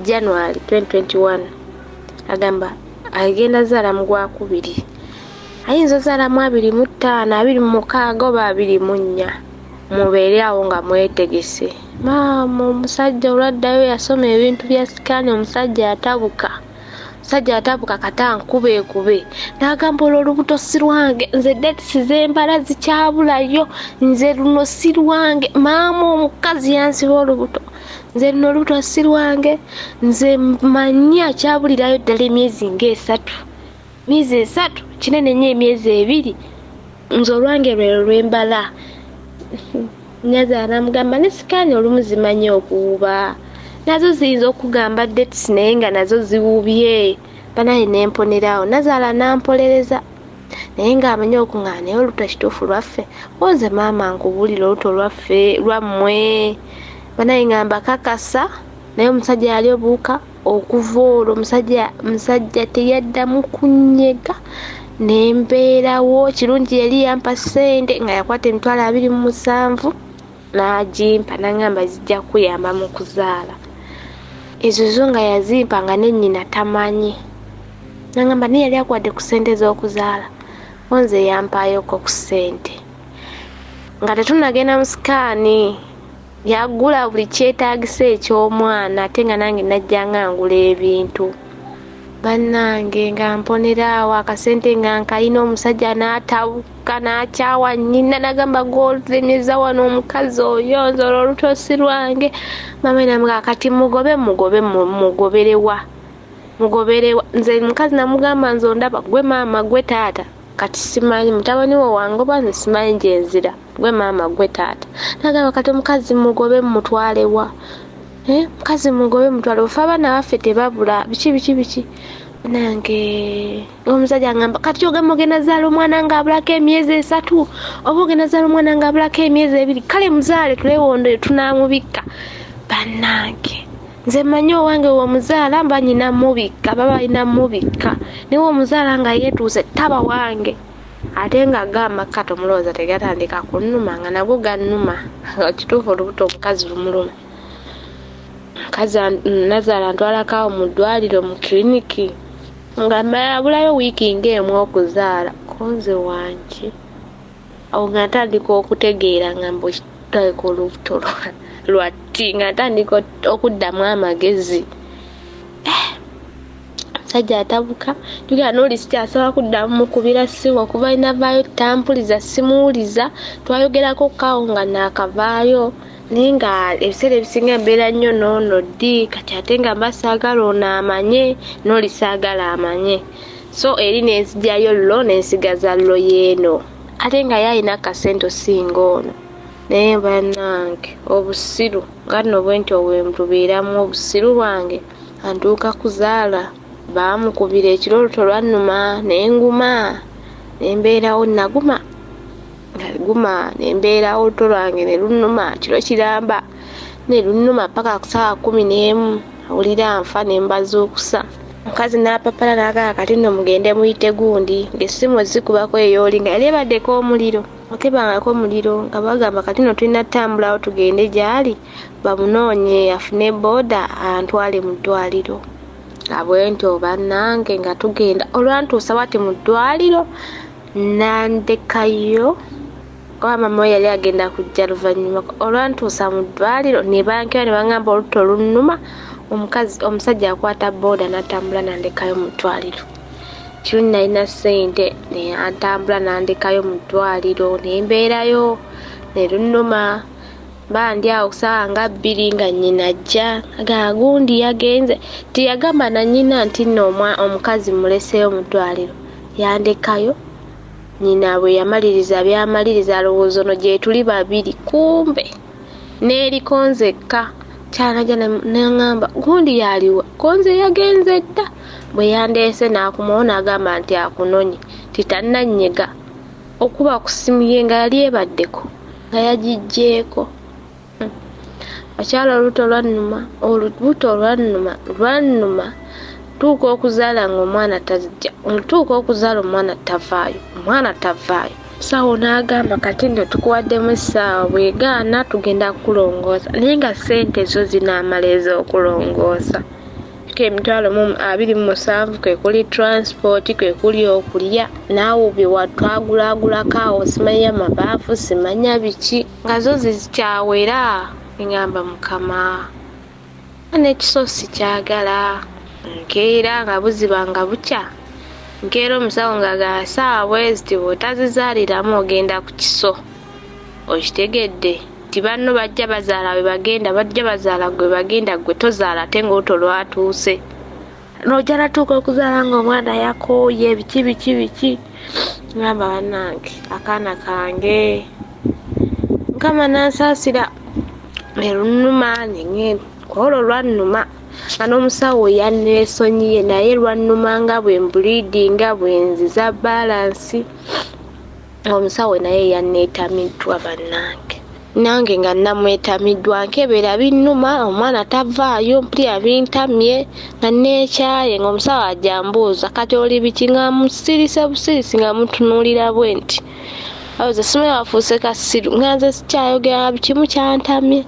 January 2021 agamba agenda zaala mu gwakubiri ayinza ozaala mu 25, 26 oba 24 mubeere awo nga mwetegese. Maama omusajja olwaddayo yasoma ebintu bya sikaani omusajja yatabuka. Omusajja yatabuka kata ankube ekube n'agamba olwo olubuto si lwange nze dates ze mbala zikyabulayo nze luno si lwange maama omukazi yansiba olubuto nze luno olubuto si lwange nze mmanyi akyabulirayo ddala emyezi ng'esatu. Myezi 3 kinene nnyo, emyezi 2 nze olwange lwero lwembala. Nyazaala namugamba ne sikaani olumu zimanyi okuwuba, nazo ziyinza okugamba dates naye nga nazo ziwubye. Banaye nemponerawo, nazaala nampolereza naye ng'amanyi okuŋŋaana, naye olubuto kituufu lwaffe. Nze maama nkubuulira olubuto lwaffe lwammwe. Banaye nga mbakakasa, naye omusajja yali obuuka okuva olwo omusajja teyaddamu kunnyega, nembeerawo. Kirungi yali yampa ssente nga yakwata 27,000 n'agimpa, n'aŋŋamba zijja kukuyamba mu kuzaala. Ezo zo nga yazimpa nga ne nnyina tamanyi. N'aŋŋamba naye yali akuwadde ku ssente z'okuzaala, ko nze yampaayoko ku ssente. Nga tetunnagenda mu sikaani, yagula buli kyetaagisa eky'omwana, ate nga nange najja nga ngula ebintu. Bannange nga mponera awo akasente nga nkayina, omusajja n'atabuka n'akyawa nnyina, n'agamba gw'olemeza wano omukazi oyo, nze olwo olubuto si lwange. Maama namugamba kati mugobe mugobe mugoberewa mugoberewa. Nze mukazi namugamba nze ondaba gwe maama gwe taata, kati simanyi mutabani wo wangoba, nze simanyi gye nzira, gwe maama gwe taata. Nagamba kati omukazi mugobe mutwalewa, mukazi mugobe mutwale, ofe abaana baffe tebabula biki biki biki. Nange omusajja angamba kati ogamba ogenda zaala omwana ng'abulako emyezi 3, oba ogenda zaala omwana ng'abulako emyezi 2, kale muzaale tulewondo tunaamubikka. Bannange nze mmanyi owange w'omuzaala mba nnyina mubikka, baba balina mubikka, naye omuzaala nga yeetuuse taba wange. Ate nga gamba kati omulowooza tegatandika kunnuma, nga nagwo gannuma. Kituufu olubuto omukazi lumuluma. Mukazi nazaala ntwalako awo mu ddwaliro mu kiriniki nga abulayo wiiki ng'emu okuzaala, ko nze wangi. Awo nga ntandika okutegeera nga mbu taleka olubuto lwa tti, nga ntandika okuddamu amagezi. Omusajja atabuka, jjukira n'oli sikyasobola kuddamu mukubira ssimu okuva lwe navaayo tampuliza, simuwuliza. Twayogerako kaawo nga naakavaayo, naye nga ebiseera ebisinga mbeera nnyo n'ono ddi kati, ate nga mba saagala ono amanye n'oli saagala amanye, so eri nenzigyayo llo nensigaza llo yeeno, ate nga ye alina akasente osinga ono. Naye bannange obusiru nga nno bwe ntyo bwe ntubeeramu obusiru bwange. Antuuka kuzaala baamukubira ekiro, olubuto lwannuma ne nguma ne mbeerawo, naguma naguma ne mbeerawo, olubuto lwange ne lunnuma kiro kiramba ne lunnuma paka ku ssaawa 11, awulira nfa ne mbazuukusa. Omukazi n'apapala n'agamba kati nno mugende muyite gundi, ng'essimu zikubako ey'oli nga yali ebaddeko omuliro, otebangako omuliro, nga bagamba kati nno tulina ttambulawo tugende gy'ali bamunoonye afune booda antwale mu ddwaliro. Nga bwe ntyo bannange nga tugenda, olwantuusa bw'ati mu ddwaliro nandekayo kuba maama we yali agenda kujja luvannyuma. Olwantuusa mu ddwaliro ne bankeba ne baŋŋamba olubuto lunnuma, omukazi omusajja akwata booda n'atambula nandekayo mu ddwaliro. Kirungi nalina ssente ne antambula nandekayo mu ddwaliro ne mbeerayo ne lunnuma. Mba ndi awo ssaawa nga 2 nga nnyina ajja agamba gundi yagenze, teyagamba na nnyina nti nno omukazi mmuleseeyo mu ddwaliro, yandekayo. Nnyina bwe yamaliriza by'amaliriza alowooza ono gye tuli babiri, kumbe n'eriko nzekka. Ky'anajja n'aŋŋamba gundi y'aliwa, ko nze yagenze dda. Bwe yandeese n'akomawo n'agamba nti akunonye, nti tannannyega okuba ku ssimu ye nga yali ebaddeko nga yagiggyeeko. Bakyala olubuto lwannuma, olubuto lwannuma lwannuma, ntuuka okuzaala ng'omwana tajja, ntuuka okuzaala omwana tavaayo, omwana tavaayo. Musawo n'agamba kati nno tukuwaddemu essaawa, bw'egaana tugenda kukulongoosa, naye nga ssente zo zinaamala ez'okulongoosa. 27,000 kwe kuli transport, kwe kuli okulya, naawe bye twagulaagulako awo simanya mabaafu simanya biki, nga zo zikyawera. Ŋŋamba Mukama n'ekiso sikyagala. Nkeera nga buziba nga bukya, nkeera omusawo ng'agamba ssaawa bwe ziti bw'otazizaaliramu ogenda ku kiso, okitegedde nti banno bajja bazaala bwe bagenda, bajja bazaala gwe bagenda, gwe tozaala ate ng'olubuto lwatuuse. Nojja natuuka okuzaala nga omwana yakooye biki biki biki. Ngamba bannange akaana kange Mukama nansaasira ne lunnuma ne kwolwo lwannuma nga n'omusawo yanneesonyiye naye lwannuma nga bwe mbuliidinga bwe nziza baalansi omusawo naye yanneetamiddwa bannange. Nange nga namwetamiddwa nkebera binnuma omwana tavaayo mpulira bintamye nga neekyaye ng'omusawo ajja ambuuza kati oli biki nga musirise busirisi nga mutunuulira bwe nti awoza simanyi wafuuse kasiru nga nze sikyayogera nga bukimu kyantamye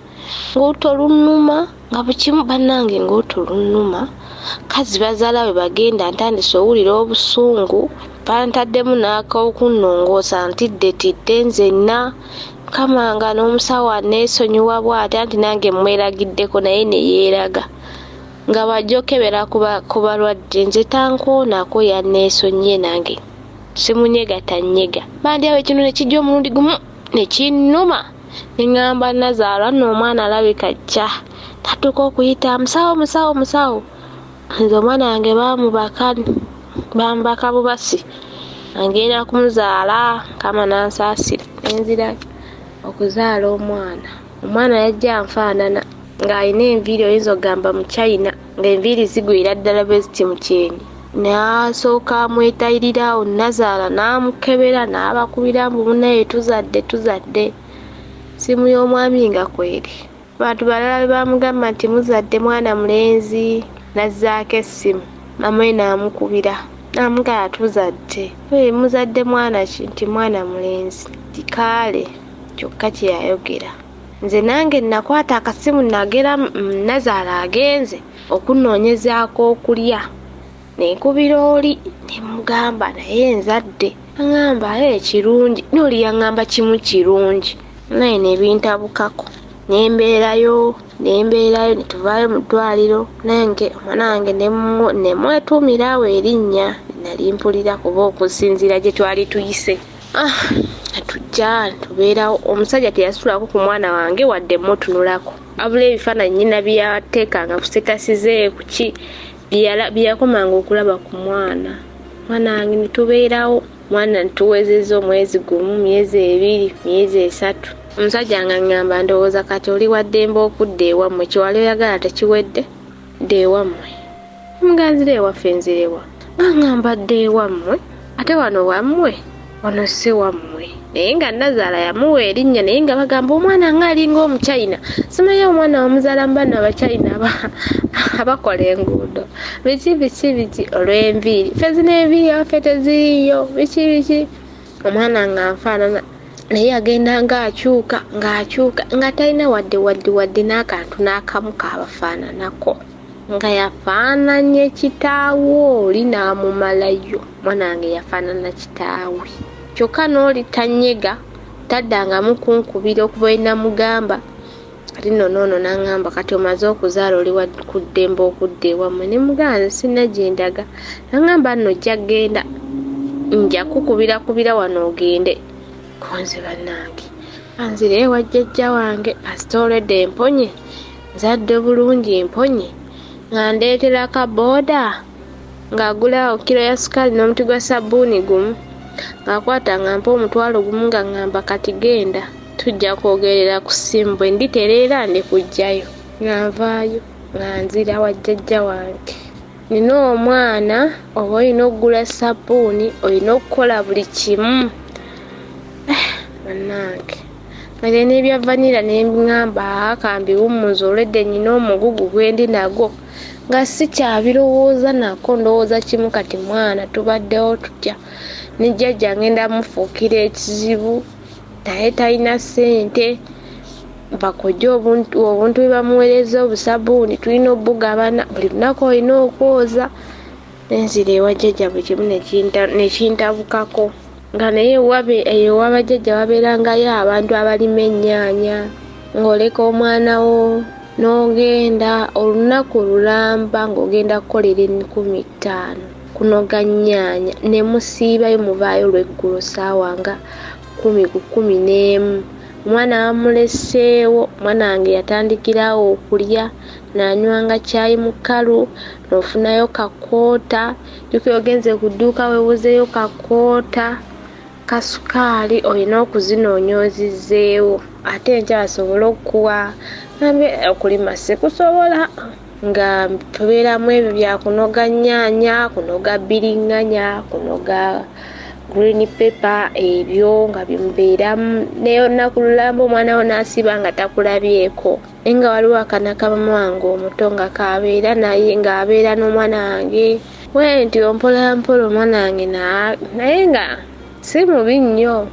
ng'oluto lunnuma nga bukimu bannange ng'oluto lunnuma kazi bazaala bwe bagenda ntandise owulira obusungu bantaddemu n'akokunnongoosa ntidde tidde nzenna Mukama nga n'omusawo aneesonyiwa bw'ati anti nange mmweragiddeko naye ne yeeraga nga bw'ajja okukebera ku balwadde nze tankoonako yanneesonyiye nange simunyega tannyega bandi awo ekintu ne kijja omulundi gumu ne kinnuma ne ŋŋamba nazaala nno omwana alabika ajja natuuka okuyita musawo musawo musawo nze omwana wange baamubaka bamubaka bubasi angenda kumuzaala Mukama n'ansaasira ne nzira okuzaala omwana. Omwana yajja anfaanana ng'alina enviiri oyinza okugamba Muchina ng'enviiri zigwira ddala bwe ziti mu kyenyi. N'asooka amwetayirira awo nnazaala n'amukebera n'abakubira mbu munnaye tuzadde tuzadde. Ssimu y'omwami nga kweri. Bantu balala bwe baamugamba nti muzadde mwana mulenzi n'azzaako essimu maama we n'amukubira n'amugamba tuzadde. Muzadde mwana ki? Nti mwana mulenzi. Nti kaale kyokka kye yayogera. Nze nange nakwata akasimu nagera nnazaala agenze okunnoonyeza ak'okulya ne nkubira oli ne mugamba naye nzadde. Aŋŋamba ee kirungi n'oli yaŋŋamba kimu kirungi naye ne bintabukako ne mbeerayo ne mbeerayo ne tuvaayo mu ddwaliro nange omwana wange ne mwetuumira awo erinnya nali mpulira kuba okusinziira gye twali tuyise. Ah, tujja tubeerawo omusajja teyasulako ku mwana wange wadde mutunulako wabula ebifaananyi nyina byeyateekanga ku sitatasi ze kuki byeyakomanga okulaba ku mwana mwana wange netubeerawo mwana ntuwezezza omwezi gumu myezi ebiri myezi esatu omusajja nga ŋŋamba ndowooza kati oli waddembe okudda ewammwe kyewali oyagala tekiwedde dda ewammwe Nga nzira ewaffe nzirewa? Nga ngamba dda ewammwe ate wano wammwe? Wano si wammwe. Naye nga Nazaala yamuwa erinnya naye nga bagamba omwana nga alinga Omuchina. Simanyi omwana wamuzaala mu bano Abachina abakola enguudo. Biki biki biki olw'enviiri. Ffe zino enviiri ewaffe teziriiyo. Biki biki. Omwana nga nfaanana naye agenda ng'akyuka ng'akyuka nga talina wadde wadde wadde n'akantu n'akamu kaabafaananako. Nga yafaananye kitaawe oli n'amumalayo. Mwana wange yafaanana kitaawe. Kyokka n'oli tanyega, taddangamu kunkubira okuva lwe namugamba. Kati nno n'ono n'aŋŋamba kati omaze okuzaala oli wa ku ddembe okudda ewammwe. Ne mmugamba nze sirina gye ndaga. N'aŋŋamba nno ojja kugenda, nja kukubirakubira wano ogende. Ko nze bannange anzire ewa jjajja wange kasita olwedde mponye. Nzadde bulungi mponye nga ndeetera ka booda ng'agula kiro ya sukaali n'omuti gwa sabbuuni gumu ng'akwata ng'ampa 10,000 nga ŋŋamba kati genda tujja kwogerera ku ssimu bwe nditereera ndikuggyayo nga nvaayo nga nzira wa jjajja wange. Nina omwana oba olina okugula sabbuuni olina okukola buli kimu eh, bannange. Kale n'ebya vanilla ne ŋŋamba aa kambiwummuze olwedde nnyina omugugu gwe ndi nagwo nga sikyabirowooza nako ndowooza kimu kati mwana tubaddewo tutya ne jjajja ngenda mufuukira ekizibu naye talina ssente bakojja obuntu obuntu bwe bamuweereza obusabuuni tulina obugabana buli lunaku olina okwoza nenzira ewa jjajja buli kimu nekintabukako nga naye eyo ewa bajjajja wabeerangayo abantu abalima ennyaanya ng'oleka omwana wo n'ogenda olunaku lulamba ng'ogenda kukolera 50,000 kunoga nnyaanya ne musiibayo muvaayo lweggulo ssaawa nga 10:50 Omwana bamuleseewo, omwana wange yatandikirawo okulya, nanywanga caayi mukalu, n'ofunayo kakoota, jjukira ogenze ku dduuka weewozeeyo kakoota ka sukaali, olina okuzinoonya ozizzeewo ate enkya basobole okukuwa. Ngambye okulima sikusobola, nga tubeeramu ebyo bya kunoga nnyaanya, kunoga bbiringanya, kunoga green pepper, ebyo nga bimubeeramu. Naye olunaku lulamba omwana wo n'asiiba nga takulabyeko. Naye nga waliwo akaana ka maama wange omuto nga kabeera naye, ng'abeera n'omwana wange bwentyo mpola mpola omwana wange naye nga si mubi nnyo,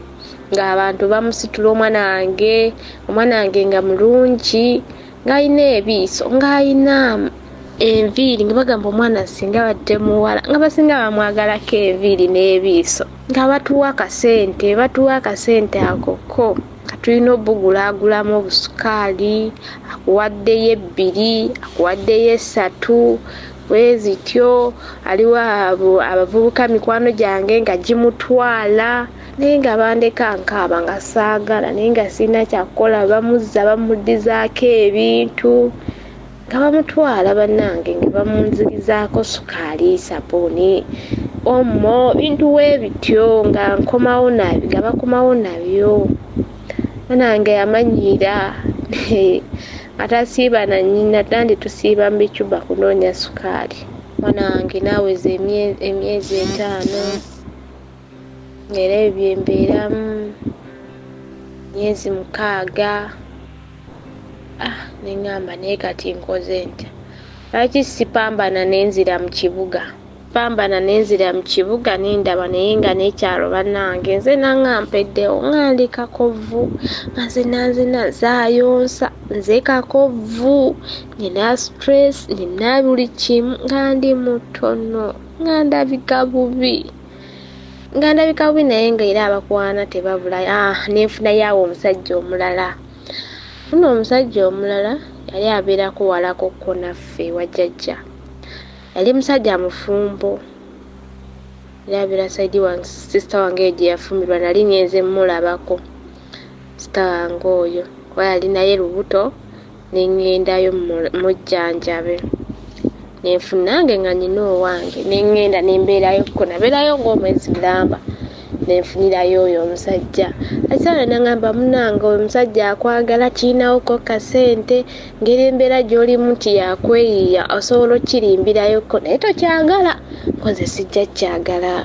ng'abantu bamusitula omwana wange, omwana wange nga mulungi, ng'alina ebiiso, ng'alina enviiri, nga bagamba omwana singa abadde muwala, nga basinga bamwagalako enviiri n'ebiiso, nga batuwa akasente, batuwa akasente ako ko nga tulina obugulaagulamu obusukaali, akuwaddeyo ebbiri, akuwaddeyo esatu, bwe zityo. Aliwo abo abavubuka mikwano gyange nga gimutwala, naye nga bandeka nkaaba nga saagala, naye nga sirina kyakukola, bamuzza bamuddizaako ebintu, nga bamutwala bannange, nga bamunzirizaako sukaali, sabbuuni, omo, bintu weebityo, nga nkomawo nabyo, nga bakomawo nabyo. Mwana wange yamanyiira atasiiba na nnyina, nandi tusiiba mu bicuba kunoonya sukaali. Mwana wange n'aweza emyezi 5, era ebyo bye mbeeramu, myezi 6. Ne ŋŋamba naye kati nkoze ntya? Lwaki sipambana ne nzira mu kibuga? Pambana ne nzira mu kibuga ne ndaba, naye nga n'ekyalo bannange nze nanga mpeddewo, nga ndi kakovvu, nga nze nanzina zaayonsa, nze kakovvu, nina stress, nina buli kimu, nga ndi mutono, nga ndabika bubi. Nga ndabika bubi naye nga era abakwana tebabula. Nenfunayo awo omusajja omulala. Nfuna omusajja omulala yali abeerako walako ko naffe ewa jjajja. Yali musajja mufumbo. Yali abeera sayidi wange, sisita wange eyo gye yafumbirwa, nali ngenze mmulabako sisita wange oyo kuba yali naye lubuto, ne ŋŋendayo mujjanjabe. Nenfuna nange nga nnina owange, ne ŋŋenda ne mbeerayo ko, nabeerayo ng'omwezi mulamba, nenfunirayo oyo omusajja. Asaana n'aŋŋamba munnange oyo omusajja akwagala, kirinawoko kasente, ngeri embeera gy'olimu nti yakweyiiya, osobola okkirimbirayoko naye tokyagala, ko nze sijja kkyagala.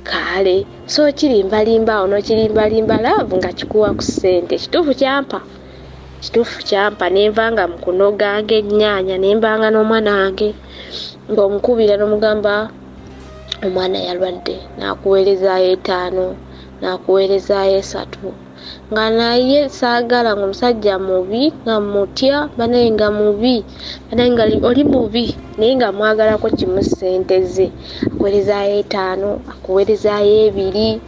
Kale so okirimbalimba awo n'okirimbalimba love nga kikuwa ku ssente. Kituufu kyampa, kituufu kyampa, ne nvanga mu kunoganga ennyaanya, ne nvanga n'omwana wange ng'omukubira n'omugamba omwana yalwadde, n'akuweerezaayo 5, n'akuweerezaayo 3. Nga naye saagala, ng'omusajja mubi, nga mutya, banaye nga mubi, banaye nga oli mubi, naye nga mwagalako kimu ssente ze. Akuweerezaayo 5, akuweerezaayo 2,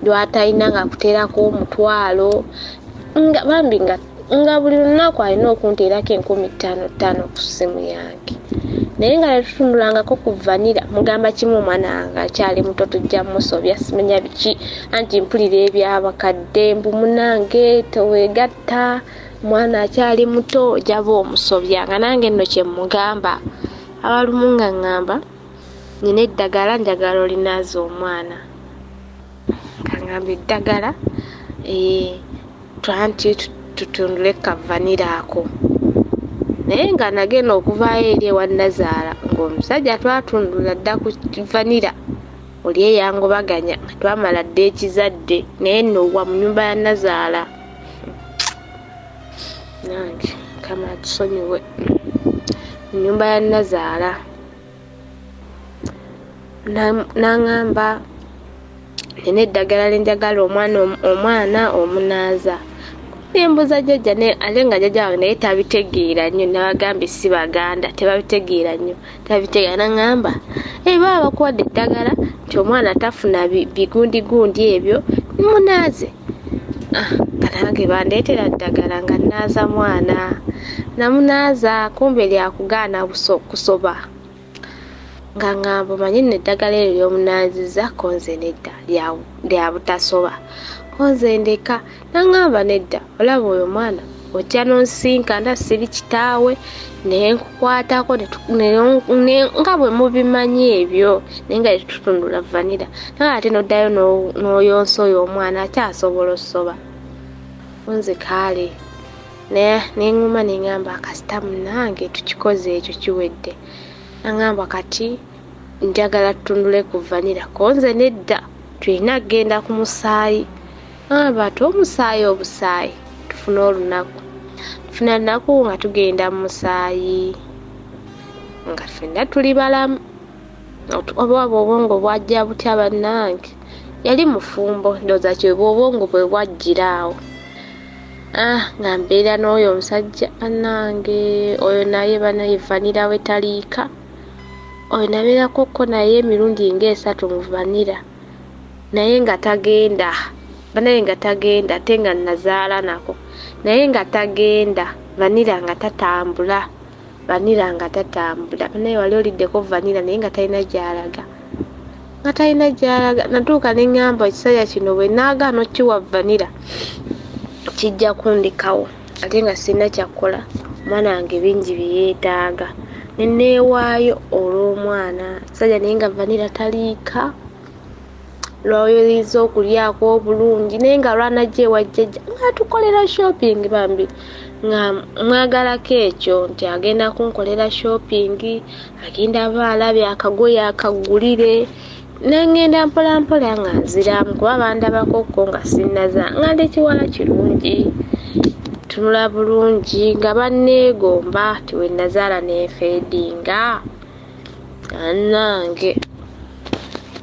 lw'atalina ng'akuteerako 10. Nga bambi nga buli lunaku alina okunteerako enkumi ttaano ttaano ku ssimu yange. Naye nga tetutunulangako ku vanilla, mugamba kimu omwana wange akyali muto tujja musobya, simanya biki, anti mpulira eby'abakadde mbu munnange teweegatta, omwana akyali muto ojja ba omusobya. Nga nange nno kye mmugamba, abalumu nga ŋŋamba nnina eddagala njagala olinaaze omwana. Nga ŋŋamba eddagala, anti tutundule ka vanilla ako. Naye nga nagenda okuvaayo eri ewa nnazaala ng'omusajja twatundula dda ku vanilla oli eyangobaganya, nga twamala dda ekizadde, naye nno wa mu nnyumba ya nnazaala. Nange Mukama atusonyiwe. Mu nnyumba ya nnazaala n'aŋŋamba nina eddagala lye njagala omwana omunaaza. Nembuuza jjajja, ate nga jjajja wange naye tabitegeera nnyo, nabagambye si Baganda, tebabitegeera nnyo, tabitegeera. N'aŋŋamba, baba bakuwadde eddagala nti omwana tafuna bigundigundi ebyo, munaaze. Nga nange bandeetera ddagala nga nnaaza mwana. Namunaaza kumbe lyakugaana kusoba. Nga ŋŋamba omanyi nno eddagala eryo ly'omunaazizza ko nze nedda, lya butasoba. Konze ndeka. Nangamba nedda, olaba oyo omwana ojja n'onsinkana siri kitaawe naye nkukwatako nga bwe mubimanyi ebyo, naye nga tetutundula vanira, naye ate n'oddayo n'oyonsa oyo omwana akyasobola ossoba. Nze kaale naye nenguma nengamba kasita munange tukikoze ekyo kiwedde. Nangamba kati njagala tutundule ku vanira, konze nedda, tulina kugenda ku musaayi. Nangamba ate omusaayi obusaayi tufune olunaku, tufuna lunaku nga tugenda mu musaayi nga ffenna tuli balamu. Oba obwongo bwajja butya bannange? Yali mufumbo, ndowooza kyebwa obwongo bwe bwajjira awo. Nga mbeera n'oyo omusajja bannange, oyo naye banaye vanira we taliika. Oyo nabeerako ko naye emirundi ng'esatu mu vanira, naye nga tagenda, banaye nga tagenda, ate nga nazaala nako, naye nga tagenda, vanira nga tatambula, vanira nga tatambula. Banaye wali oliddeko vanira naye nga talina gy'alaga, nga talina gy'alaga. Natuuka ne ŋŋamba ekisajja kino bwe naagaana okkiwa vanira kijja kundekawo, ate nga sirina kyakukola, omwana wange bingi bye yeetaaga. Ne neewaayo olw'omwana kisajja, naye nga vanira taliika, lwayinza okulyako obulungi, naye nga lwanajja ewa jjajja ng'atukolera shopping bambi, nga mwagalako ekyo nti agenda kunkolera shopping, agenda aba alabye akagoye akagulire. Nengenda mpolampola nga nziramu, kuba bandabako ko nga sinnaza, nga ndi kiwala kirungi, tunula bulungi, nga banneegomba ti we nazaala nenfeedinga. Annange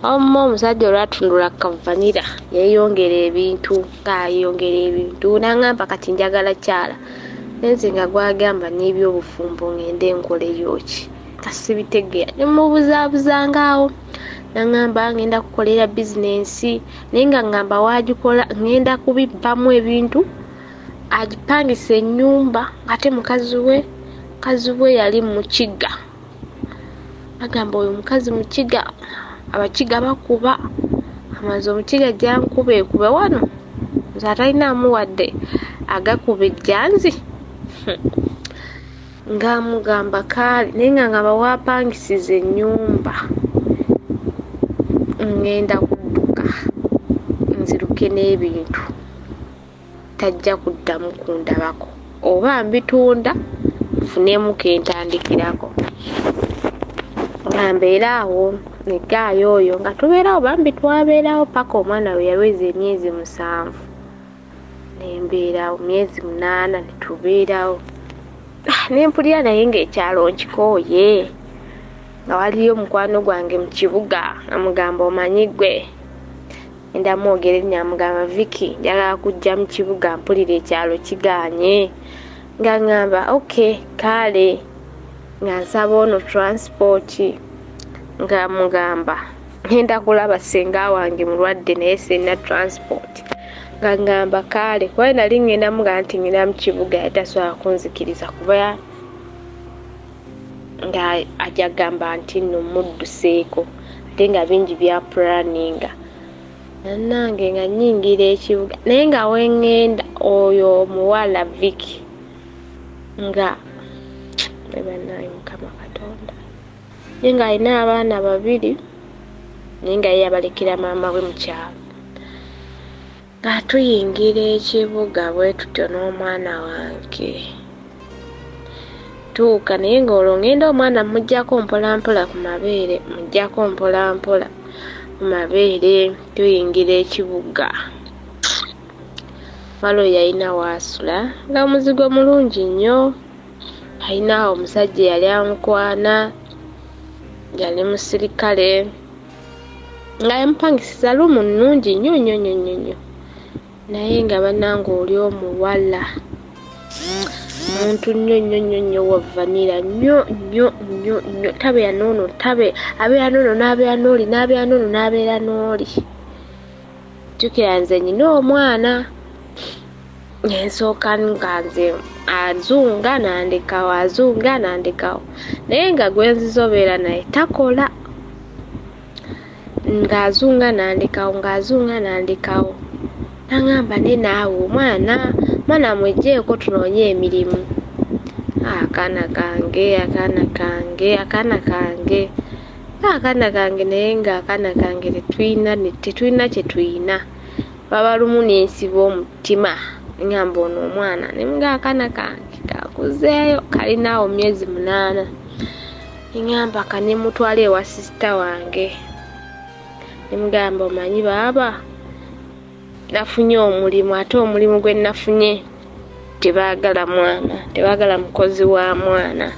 omu omusajja olwatundula kavanira yeeyongera ebintu, ng'ayongera ebintu, n'angamba kati njagala kyala. Nenze nga gwagamba n'ebyobufumbo ngende nkoleyo ki, nga sibitegeera. Ne mubuzaabuzangaawo, n'angamba ngenda kukolera bizinensi, naye nga ngamba waagikola ngenda kubibbamu ebintu, agipangisa ennyumba, ate mukazi we yali mukiga. Agamba oyo mukazi mukiga, abakiga bakuba, amaze omukiga gyankuba ekube wano, nze atalina wadde agakuba ejjanzi. Ng'amugamba kaali, naye nga ngamba waapangisiza ennyumba ngenda kudduka nziruke n'ebintu, tajja kuddamu kundabako, oba mbitunda nfunemu ke ntandikirako. Nga mbeera awo ne gaayo oyo, nga tubeerawo bambi, twabeerawo paka omwana we yaweza emyezi 7, ne mbeerawo myezi 8 ne tubeerawo. Ne mpulira naye ng'ekyalo nkikooye, nga waliyo mukwano gwange mu kibuga, amugamba omanyi ggwe, ngenda mwogera erinnya, amugamba Vicky, njagala kujja mu kibuga mpulira ekyalo kigaanye. Nga ŋŋamba okay kaale, nga nsaba ono transport, nga mugamba ngenda kulaba ssenga wange mulwadde naye sirina transport. Nga ŋŋamba kaale, kuba nali ŋŋenda mugamba nti ŋŋenda mu kibuga, yali tasobola kunzikiriza kuba nga ajja kugamba nti nno mudduseeko, ate nga bingi bya pulaninga. Nannange nga nnyingira ekibuga, naye nga we ŋŋenda oyo omuwala Vicky nga bannange Mukama Katonda, naye ng'alina abaana 2, naye nga ye yabalekera maama we mu kyalo. Nga tuyingira ekibuga bwe tutyo n'omwana wange, tuuka naye ng'olwo ngenda omwana mmuggyako mpolampola ku mabeere, mmuggyako mpolampola ku mabeere, tuyingira ekibuga. Waliwo yalina waasula nga muzigo mulungi nnyo, alina omusajja eyali amukwana, yali musirikale, nga yamupangisiza luumu nnungi nnyo nnyo nnyo nnyo nnyo. Naye nga bannange oli omuwala muntu nnyo nnyo nnyo nnyo wa vanira nnyo nnyo nnyo nnyo, tabeera n'ono, abeera n'ono n'abeera n'oli, n'abeera n'ono n'abeera n'oli. Jjukira nze nnyina omwana, ensooka nga nze azunga n'andekawo, azunga n'andekawo, naye nga gwe nzize obeera naye takola, ng'azunga n'andekawo, ng'azunga n'andekawo. Nangamba ne naawe omwana mwana mwejjeeko tunoonye emirimu. Akaana kange, akaana kange, akaana kange, akaana kange, naye nga akaana kange tetulina, tetulina kye tulina. Baba lumu nensiba omutima ngamba ono omwana ne nga akaana kange kakuzeeyo, kalinaawo myezi 8. Ngamba kanemutwala ewa sisita wange, nemugamba omanyi baaba nafunye omulimu, ate omulimu gwe nafunye tebaagala mwana, tebaagala mukozi wa mwana.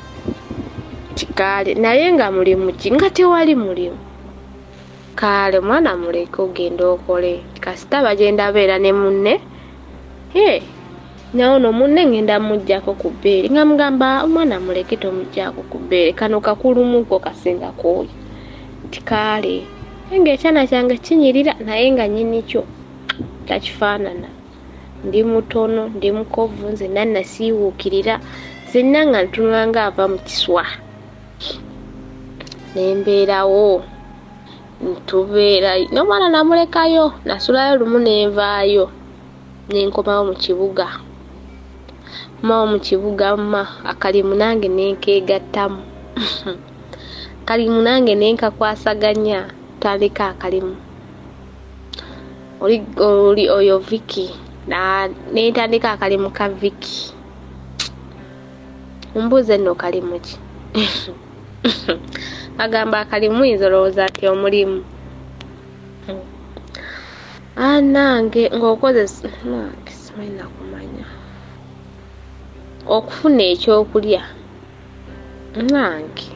Kikaale naye nga mulimu ki nga tewali mulimu. Kaale mwana muleke ogenda okole, kasita bagenda beera ne munne. Naye ono munne ngenda muggyako ku bbeere, nga mugamba omwana muleke tomuggyako ku bbeere, kano kakulumuko kasinga kooyo. Nti kaale naye ng'ekyana kyange kinyirira, naye nga nnyini kyo takifaanana. Ndi mutono, ndi mukovu, nzenna nasiiwuukirira, nzenna nga ntunula ng'ava mu kiswa. Ne mbeerawo ntubeera n'omwana namulekayo, nasulayo lumu ne nvaayo ne nkomawo mu kibuga. Nkomawo mu kibuga mma akalimu nange ne nkeegattamu. Akalimu nange ne nkakwasaganya, ntandika akalimu. Oli oli oyo Vicky ne ntandika akalimu ka Vicky. Mumbuuze nno kalimu ki? Agamba akalimu muyinza olowooza nti omulimu. Anange ng'okozesa nange simanyi nakumanya okufuna ekyokulya nange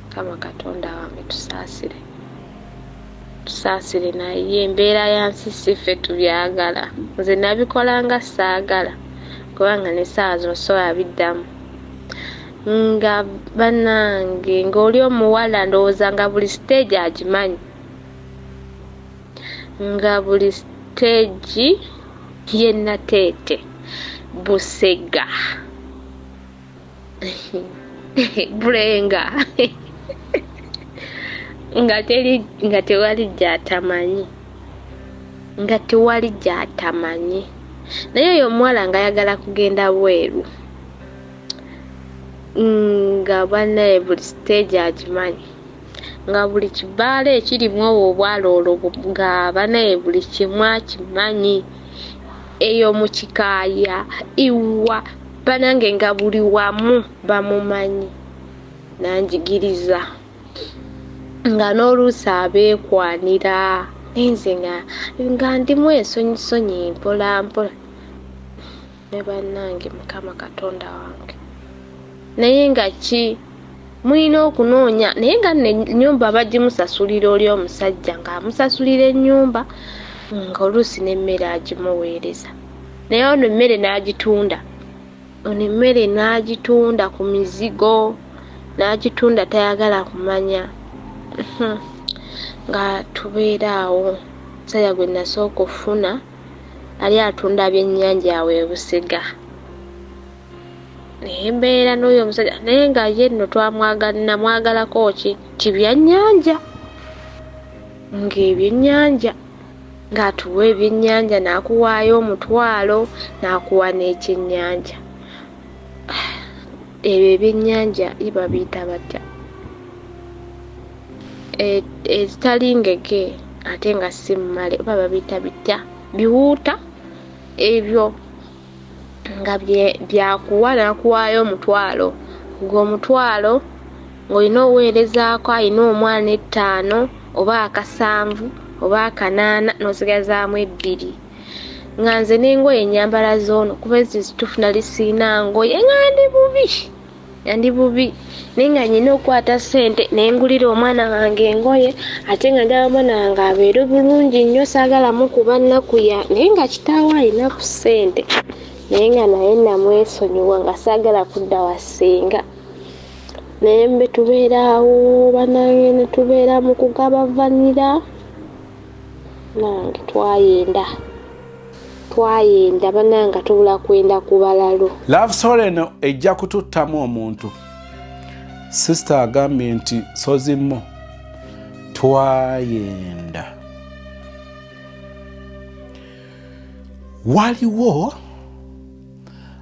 Mukama Katonda wange tusaasire, tusaasire, naye embeera ya nsi si ffe tubyagala. Nze nabikola nga saagala kubanga n'essaawa zino sobola biddamu. Nga bannange ng'oli omuwala ndowooza nga buli siteegi agimanyi, nga buli siteegi y'e Nateete, Busega, Bulenga nga teri, nga tewali gy'atamanyi, nga tewali gy'atamanyi. Naye oyo omuwala ng'ayagala kugenda bweru, nga bannaye buli siteegi agimanyi, nga buli kibaala ekirimu obwo obwala olwo nga bannaye buli kimu akimanyi. Eyo mu Kikaaya iwa banange nga buli wamu bamumanyi. Nanjigiriza nga n'oluusi abeekwanira, naye nze nga nga ndimu ensonyisonyi mpola mpola. Ne bannange Mukama Katonda wange, naye nga ki mulina okunoonya, naye nga nno ennyumba bagimusasulira oli omusajja ng'amusasulira ennyumba, ng'oluusi n'emmere agimuweereza, naye ono emmere n'agitunda, ono emmere n'agitunda ku mizigo n'agitunda, tayagala kumanya. Nga tubeera awo, omusajja gwe nasooka okufuna yali atunda byennyanja awo e Busega, naye mbeera n'oyo omusajja, naye nga ye nno namwagalako ki ti byannyanja, ng'ebyennyanja ng'atuwa ebyennyanja n'akuwaayo omutwalo n'akuwa n'ekyennyanja. Ebyo ebyennyanja ye babiyita batya? Ezitali ngege ate nga si mmale, oba babiyita bitya? Biwuuta ebyo nga byakuwa n'akuwaayo omutwalo, ng'omutwalo ng'olina oweerezaako alina omwana ettaano oba akasanvu oba akanaana n'osigazaamu ebbiri. Nga nze n'engoye nnyambala z'ono kuba ezo kituufu nali sirina ngoye, nga ndi bubi, nga ndi bubi, naye nga nnyina okukwata ssente ne ngulira omwana wange engoye, ate nga njagala omwana wange abeere bulungi nnyo, saagala mukuba nnaku ya, naye nga kitaawe alina ku ssente, naye nga naye namwesonyiwa nga saagala kudda wa ssenga. Naye mbe tubeera awo bannange ne tubeera mu kugaba vanira, nange twayenda, twayenda bannange nga tubula kwenda ku balalu. Love story eno ejja kututtamu omuntu. Sister agambye nti sozimmo twayenda. Waliwo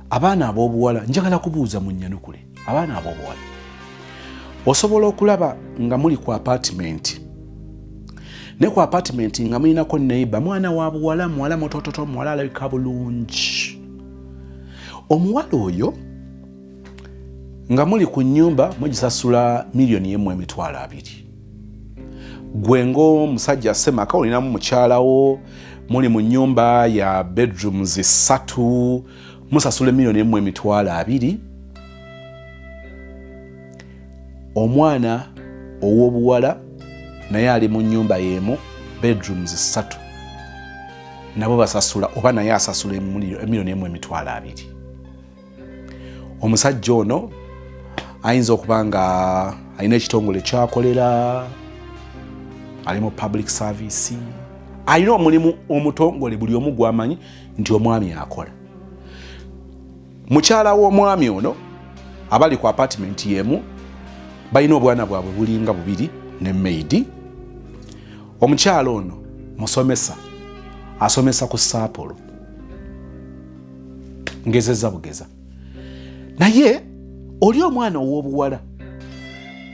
abaana ab'obuwala, njagala kubuuza munnyanukule, abaana ab'obuwala osobola okulaba nga muli ku apartment, ne ku apartment nga mulinako neighbor, mwana wa buwala, muwala mutototo, muwala alabika bulungi. Omuwala oyo nga muli ku nnyumba mugisasula 1,200,000. Gwe ng'omusajja semaka olinamu mukyalawo, muli mu nnyumba ya bedrooms 3, musasula 1,200,000. Omwana ow'obuwala naye ali mu nnyumba y'emu, bedrooms 3, nabo basasula oba naye asasula 1,200,000. Omusajja ono ayinza okuba nga alina ekitongole kyakolera, ali mu public service, alina omulimu omutongole buli omu gwamanyi nti omwami akola. Mukyala w'omwami ono abali ku apartment y'emu balina obwana bwabwe bulinga bubiri ne maid. Omukyala ono musomesa, asomesa ku Saapolo, ngezeza bugeza. Naye oli omwana ow'obuwala,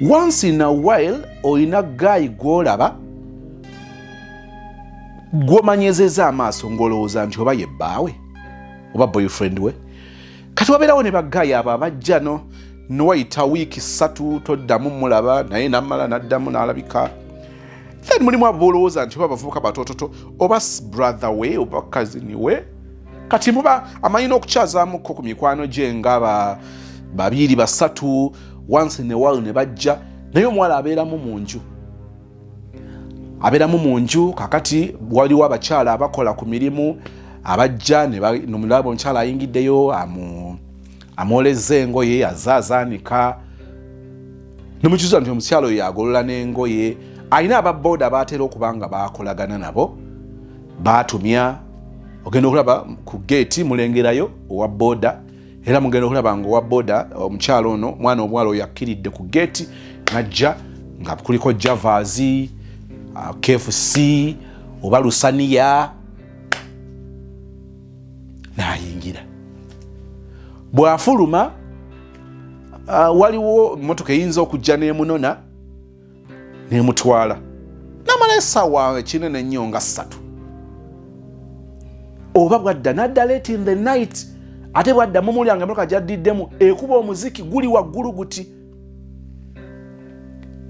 once in a while olina guy gw'olaba gw'omanyezeza amaaso ng'olowooza nti oba ye bbaawe oba boyfriend we. Kati wabeerawo ne ba guy abo abajja no nowayita wiiki 3 toddamu mulaba, naye namala n'addamu n'alabika. Then mulimu abo bolowooza nti oba abavubuka batototo oba brother we oba cousin we. Kati muba amanyi n'okukyazaamuko ku mikwano gye nga 2 3, once in a while ne bajja. Naye omuwala abeeramu mu nju, abeeramu mu nju. Kakati waliwo abakyala abakola ku mirimu abajja nomulaba omukyala ayingiddeyo amwoleza engoye azaazaanika, nemukizuula nti omukyala oyo agolola n'engoye. Alina ababooda baatera okuba nga bakolagana nabo, baatumya. Ogenda okulaba ku geeti mulengerayo owa booda, era mugenda okulaba nga owa booda omukyala ono mwana omuwala oyo akkiridde ku geeti najja nga kuliko javaazi, KFC oba lusaniya, n'ayingira. Bw'afuluma waliwo motoka eyinza okujja n'emunona n'emutwala, n'amala essaawa ekinene ennyo nga 3. Oba bwadda n'adda late in the night, ate bwadda mumulya nga emotoka gyaddiddemu ekuba omuziki guli waggulu guti,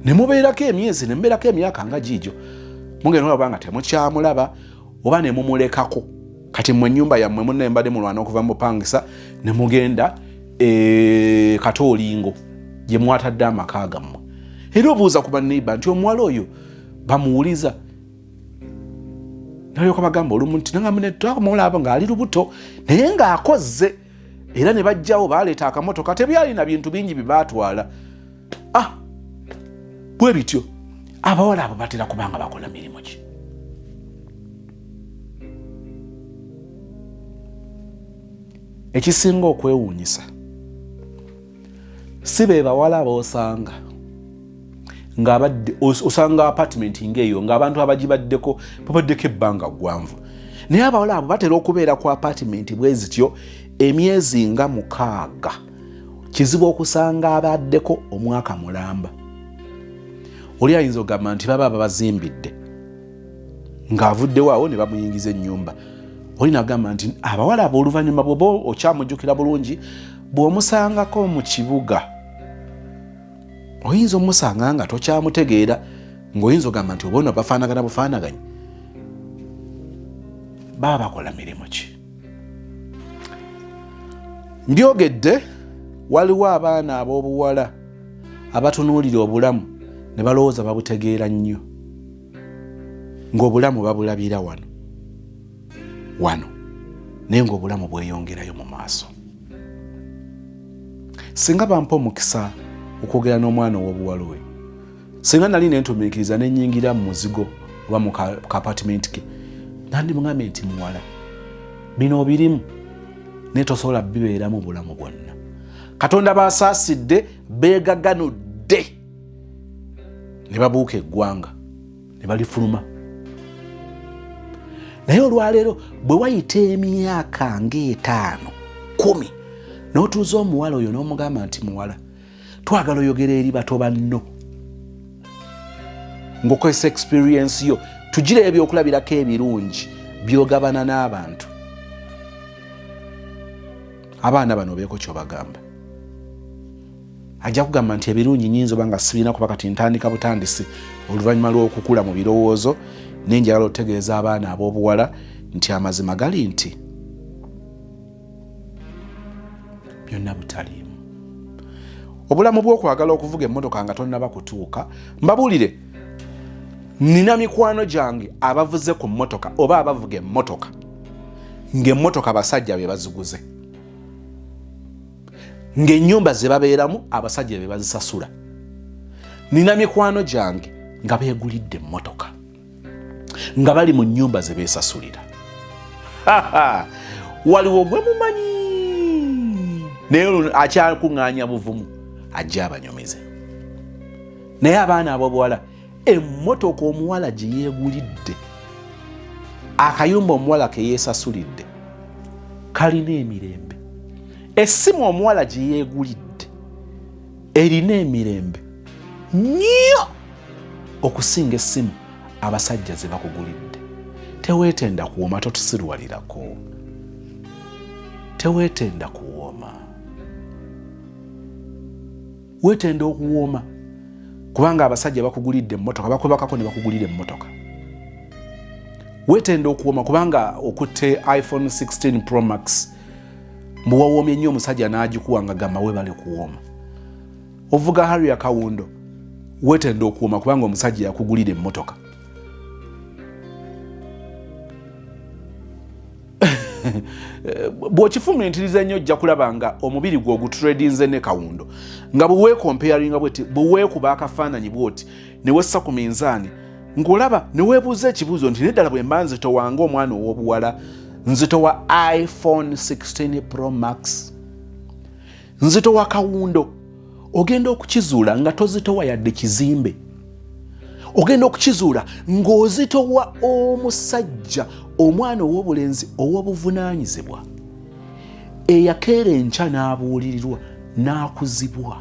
ne mubeerako emyezi ne mubeerako emyaka nga giigyo, mugenda olaba nga temukyamulaba oba ne mumulekako. Kati mmwe ennyumba yammwe munne mbadde mulwana okuva mu bupangisa ne mugenda e Katoolingo gye mwatadde amaka gammwe, era obuuza ku baneiba nti omuwala oyo bamuwuliza, nalyoka bagamba olumu nti nangamulaba ng'ali lubuto naye ng'akozze, era ne bajjawo baleeta akamotoka, tebyalina bintu bingi bye baatwala. Bwe bityo abawala abo batera kubanga bakola mirimu ki? Ekisinga okwewuunyisa si be bawala b'osanga ng'abadde osanga apartment ng'eyo ng'abantu abagibaddeko babaddeko ebbanga ggwanvu, naye abawala abo batera okubeera ku apartment bwe zityo emyezi nga 6. Kizibu okusanga abaddeko omwaka mulamba. Oli ayinza okugamba nti baba babazimbidde ng'avuddewo awo ne bamuyingiza ennyumba. Oli nagamba nti abawala abo oluvannyuma bw'oba okyamujjukira bulungi, bw'omusangako mu kibuga oyinza omusanga nga tokyamutegeera, ng'oyinza ogamba nti oba ono bafaanagana bufaanaganyi. Baba bakola mirimu ki? Mbyogedde, waliwo abaana ab'obuwala abatunuulira obulamu ne balowooza babutegeera nnyo, ng'obulamu babulabira wano wano, naye ng'obulamu bweyongerayo mu maaso. Singa bampa omukisa okwogera n'omwana ow'obuwala oyo, singa nali nentumiikiriza nenyingira mu muzigo oba mu ka apartment ke, nandimugambye nti muwala, bino obirimu naye tosobola bibeeramu bulamu bwonna. Katonda basaasidde, beegaganudde ne babuuka eggwanga ne balifuluma. Naye olwaleero bwe wayita emyaka ng'etaano 10 n'otuuza omuwala oyo n'omugamba nti muwala, twagala oyogera eri bato banno ng'okozesa experience yo, tugira ebyokulabirako ebirungi by'ogabana n'abantu. Abaana bano obeeko ky'obagamba. Ajja kugamba nti ebirungi nyinza oba nga sirina kuba kati ntandika butandisi oluvannyuma lw'okukula mu birowoozo, naye njagala otegeeza abaana ab'obuwala nti amazima gali nti byonna butaliimu. Obulamu bw'okwagala okuvuga emmotoka nga tonnaba kutuuka, mbabuulire, nina mikwano gyange abavuze ku mmotoka oba abavuga emmotoka ng'emmotoka basajja be baziguze, ng'ennyumba ze babeeramu abasajja be bazisasula. Nina mikwano gyange nga beegulidde emmotoka nga bali mu nnyumba ze beesasulira. Waliwo gwe mumanyi naye akyakuŋŋaanya buvumu ajja abanyumize. Naye abaana ab'obuwala, emmotoka omuwala gye yeegulidde, akayumba omuwala ke yeesasulidde kalina emirembe, essimu omuwala gye yeegulidde erina emirembe nnyo okusinga essimu abasajja ze bakugulidde. Teweetenda kuwooma, totusirwalirako. Teweetenda kuwooma, weetenda okuwooma kubanga abasajja bakugulidde emmotoka, bakwebakako ne bakugulira emmotoka. Weetenda okuwooma kubanga okutte iPhone 16 Pro Max, mbu wawoomye nnyo omusajja n'agikuwa nga gamba weebale kuwooma. Ovuga Harrier kawundo, weetenda okuwooma kubanga omusajja yakugulira emmotoka. Bw'okifumiitiriza ennyo ojja kulaba nga omubiri gwe ogutradinze ne kawundo, nga bwe weekomparinga bweti, bwe weekuba akafaananyi bwoti ne wessa ku minzaani ng'olaba ne weebuuza ekibuuzo nti neddala bwe mba nzitowa ng'omwana ow'obuwala, nzitowa iPhone 16 Pro Max, nzitowa kawundo? Ogenda okukizuula nga tozitowa yadde kizimbe. Ogenda okukizuula ng'ozitowa omusajja, omwana ow'obulenzi ow'obuvunaanyizibwa, eyakeera enkya n'abuulirirwa, n'akuzibwa,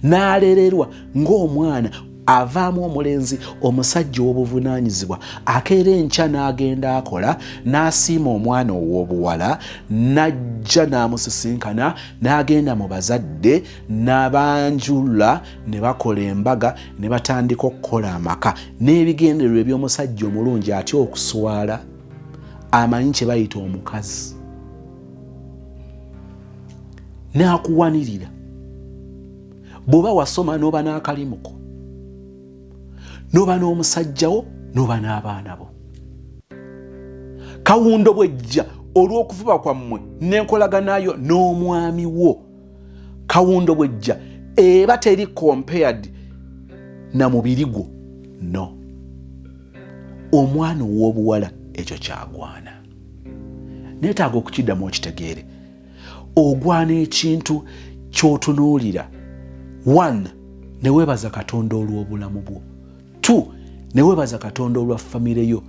n'alererwa ng'omwana avaamu omulenzi, omusajja ow'obuvunaanyizibwa akeera enkya n'agenda akola, n'asiima omwana ow'obuwala, n'ajja n'amusisinkana, n'agenda mu bazadde n'abanjula, ne bakola embaga, ne batandika okukola amaka n'ebigendererwa eby'omusajja omulungi atya okuswala, amanyi kye bayita omukazi, n'akuwanirira. Bw'oba wasoma n'oba n'akalimuko, n'oba n'omusajjawo, n'oba n'abaana bo, kawundo bwejja olw'okufuba kwammwe n'enkolaganayo n'omwami wo, kawundo bwejja eba teri compared na mubiri gwo. No omwana ow'obuwala ekyo kyagwana, neetaaga okukiddamu okitegeere. Ogwana ekintu ky'otunuulira, 1 ne weebaza Katonda olw'obulamu bwo, 2 ne weebaza Katonda olwa famire yo,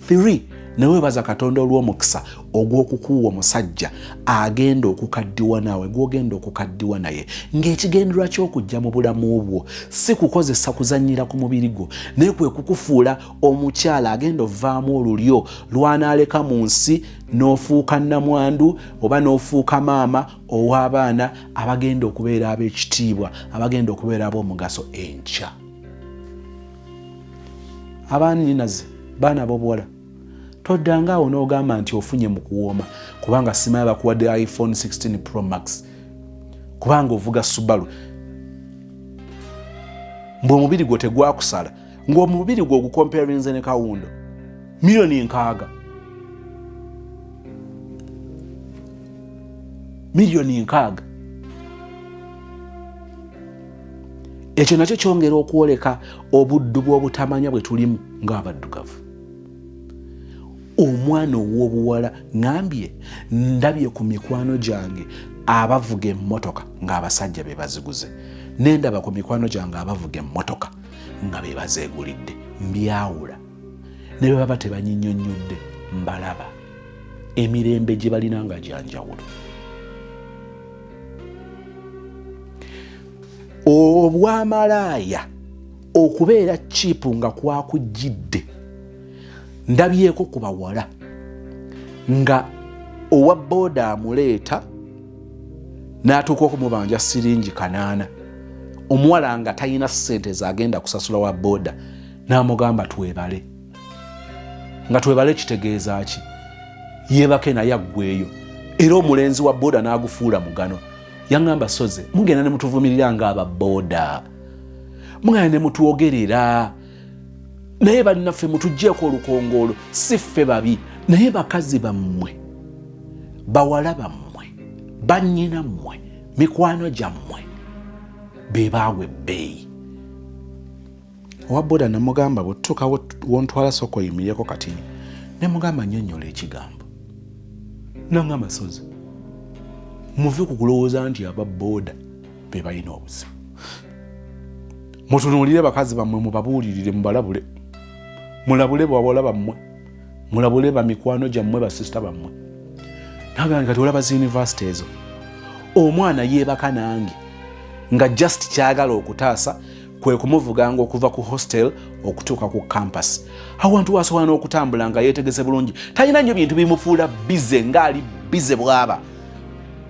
3 ne weebaza Katonda olw'omukisa ogw'okukuwa omusajja agenda okukaddiwa naawe, gw'ogenda okukaddiwa naye, ng'ekigendererwa ky'okujja mu bulamu bwo si kukozesa kuzannyira ku mubiri gwo, naye kwe kukufuula omukyala agenda ovaamu olulyo lw'anaaleka mu nsi, n'ofuuka nnamwandu oba n'ofuuka maama ow'abaana abagenda okubeera ab'ekitiibwa, abagenda okubeera ab'omugaso enkya. Abaannyinaze, baana ab'obuwala, toddanga awo n'ogamba nti ofunye mu kuwooma kubanga simanyi bakuwadde iPhone 16 Pro Max, kubanga ovuga Subaru, mbu omubiri gwo tegwakusala, ng'omubiri gwo ogukomparinze ne kawundo 60 miliyoni, 60 miliyoni. Ekyo nakyo kyongera okwoleka obuddu bw'obutamanya bwe tulimu ng'abaddugavu. Omwana ow'obuwala, ŋambye ndabye ku mikwano gyange abavuga emmotoka ng'abasajja be baziguze, nendaba ku mikwano gyange abavuga emmotoka nga be bazeegulidde. Mbyawula. Ne bwe baba tebanyinyonnyodde, mbalaba emirembe gye balina nga gyanjawulo. Obwamalaaya okubeera kiipu nga kwakujjidde, ndabyeko ku bawala nga owa booda amuleeta n'atuuka okumubanja siringi 800, omuwala nga talina ssente zagenda kusasula wa booda, n'amugamba twebale. Nga twebale kitegeeza ki? Yeebake naye aggweeyo. Era omulenzi wa booda n'agufuula mugano. Yaŋŋamba, Soze, mugenda ne mutuvumirira ng'aba booda, mugenda ne mutwogerera, naye bannaffe mutuggyeko olukongoolo, si ffe babi, naye bakazi bammwe, bawala bammwe, bannyina mmwe, mikwano gyammwe be baawa ebbeeyi. Owa boda namugamba, bwetutuuka wontwala sooka oyimirireko katini. Ne mugamba, nnyonnyola ekigambo. Nangamba, Sozi, muve ku kulowooza nti aba boda be balina obuzibu, mutunuulire bakazi bammwe, mubabuulirire, mubalabule, mulabule bawala bammwe, mulabule bamikwano gyammwe, basisita bammwe. Nagamba kati olaba zi university ezo, omwana yeebaka nange nga just kyagala okutaasa kwe kumuvuganga okuva ku hostel okutuuka ku campus. Awantu wasobola n'okutambula nga yeetegese bulungi, talina nnyo bintu bimufuula bize ng'ali bize bw'aba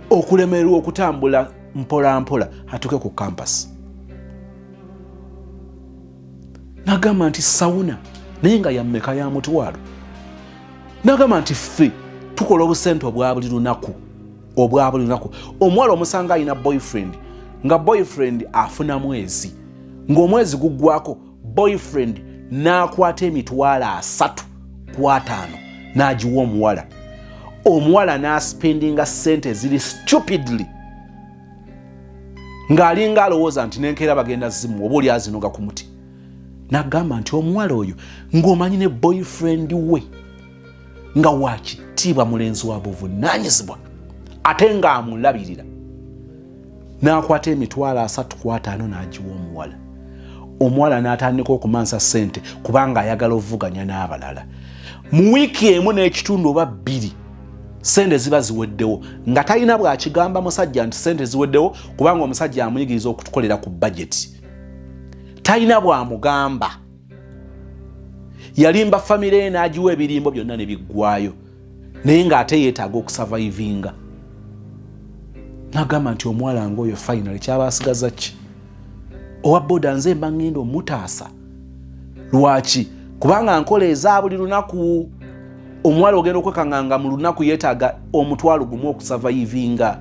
okulemererwa okutambula mpola mpola atuuke ku campus. Nagamba nti sauna naye nga yammeka? Ya mutwalo. Nagamba nti ffe tukola obusente obwa buli lunaku, obwa buli lunaku. Omuwala omusanga alina boyfriend, nga boyfriend afuna mwezi, ng'omwezi guggwako boyfriend n'akwata 350,000 n'agiwa omuwala, omuwala n'aspendinga sente eziri stupidly ng'alinga alowooza nti nenkeera bagenda zimuwa, oba oli azinoga ku muti. N'agamba nti omuwala oyo ng'omanyi ne boyfriend we nga wakitiibwa, mulenzi wa buvunaanyizibwa, ate ng'amulabirira, n'akwata 350,000 n'agiwa omuwala, omuwala n'atandika okumansa ssente kubanga ayagala ovuganya n'abalala. Mu wiiki emu n'ekitundu oba 2 sente ziba ziweddewo, nga talina bw'akigamba musajja nti sente ziweddewo, kubanga omusajja amuyigiriza okutukolera ku bajeti. Talina bw'amugamba. Yalimba famire ye n'agiwa ebirimbo byonna ne biggwayo, naye ng'ate yeetaaga okusurvivinga. Nagamba nti omuwala ng'oyo finally kyaba asigaza ki? Owa boda nze mba ŋŋenda omutaasa. Lwaki? Kubanga nkola eza buli lunaku. Omuwala ogenda okwekanga nga mu lunaku yeetaaga 10,000 okusurvivinga,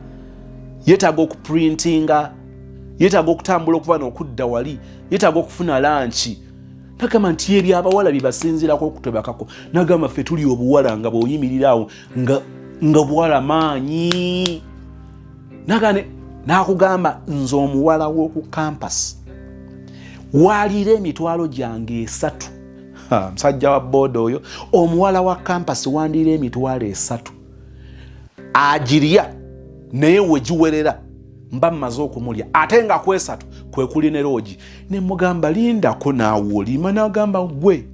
yeetaaga okuprintinga, yeetaaga okutambula okuva n'okudda wali, yeetaaga okufuna lunch. Nagamba nti ebyo abawala bye basinziirako okutwebakako. Nagamba ffe tuli obuwala nga bw'oyimirira awo nga buwala maanyi. Nagane n'akugamba, nze omuwala w'oku campus waaliira emitwalo gyange 3. Musajja wa booda oyo, omuwala wa campus wandiira 300,000 agirya, naye wegiwerera mba mmaze okumulya, ate nga kwesatu kwe kuli ne loogi. Ne mugamba, lindako naawe olima. N'agamba, gwe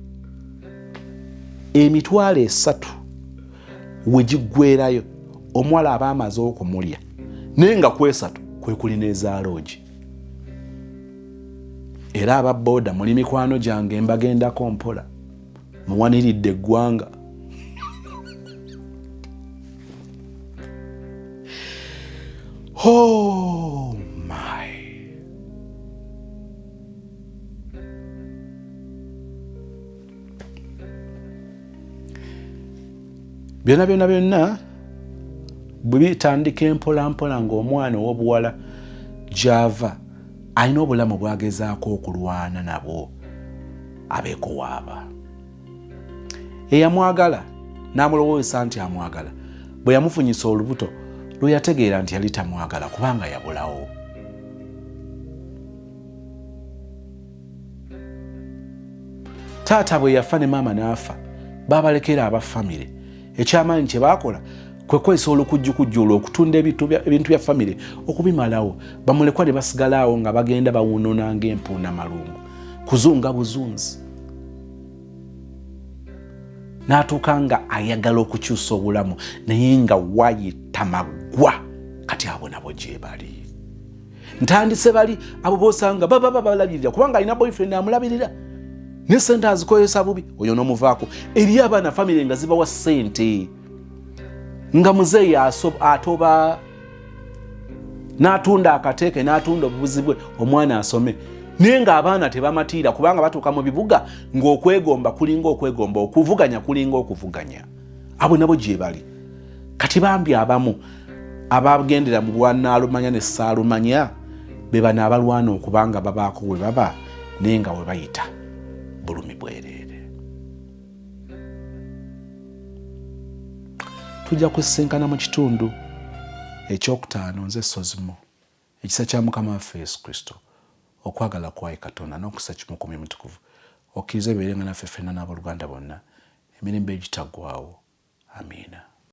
300,000 wegiggwerayo omuwala aba amaze okumulya, naye nga kwesatu kwe kuli n'ezaloogi. Era aba booda muli mikwano gyange, mbagendako mpola, muwaniridde eggwanga. Oh my, byonna byonna byonna bwe bitandika empola mpola ng'omwana ow'obuwala gy'ava alina obulamu bw'agezaako okulwana nabwo abeeko waaba eyamwagala n'amulowoozesa nti amwagala, bwe yamufunyisa olubuto lwe yategeera nti yali tamwagala kubanga yabulawo. Taata bwe yafa ne maama n'afa, baabalekera aba famire. Ekyamaanyi kye baakola kwe kukozesa olukujjukujju olwo okutunda ebintu bya famire okubimalawo. Bamulekwa ne basigala awo nga bagenda bawunona ng'empuuna malungu, kuzunga buzunzi. N'atuuka nga ayagala okukyusa obulamu naye nga wayita maggwa. Kati abo nabo gyebali. Ntandise bali abo bosanga baba babalabirira kubanga alina boyfriend amulabirira ne sente azikozesa bubi, oyo n'omuvaako. Eri abaana famire nga zibawa sente nga muzeeyi atoba n'atunda akateeke n'atunda obubuzi bwe omwana asome, naye ng'abaana tebamatiira kubanga batuuka mu bibuga ng'okwegomba kulinga okwegomba, okuvuganya kulinga okuvuganya. Abo nabo gyebali. Kati bambi abamu abagendera mu bwanaalumanya ne saalumanya be bano abalwana okubanga babaako we baba, naye nga we bayita bulumi bwereere. Tujja kusisinkana mu kitundu ekyokutaano. Nze Sozimo. Ekisa kya Mukama waffe Yesu Kristo, okwagala kwaye Katonda, n'okussa kimu ku Mwoyo Mutukuvu okkirize bibeerenga naffe ffenna n'abooluganda bonna emirembe egitaggwaawo. Amiina.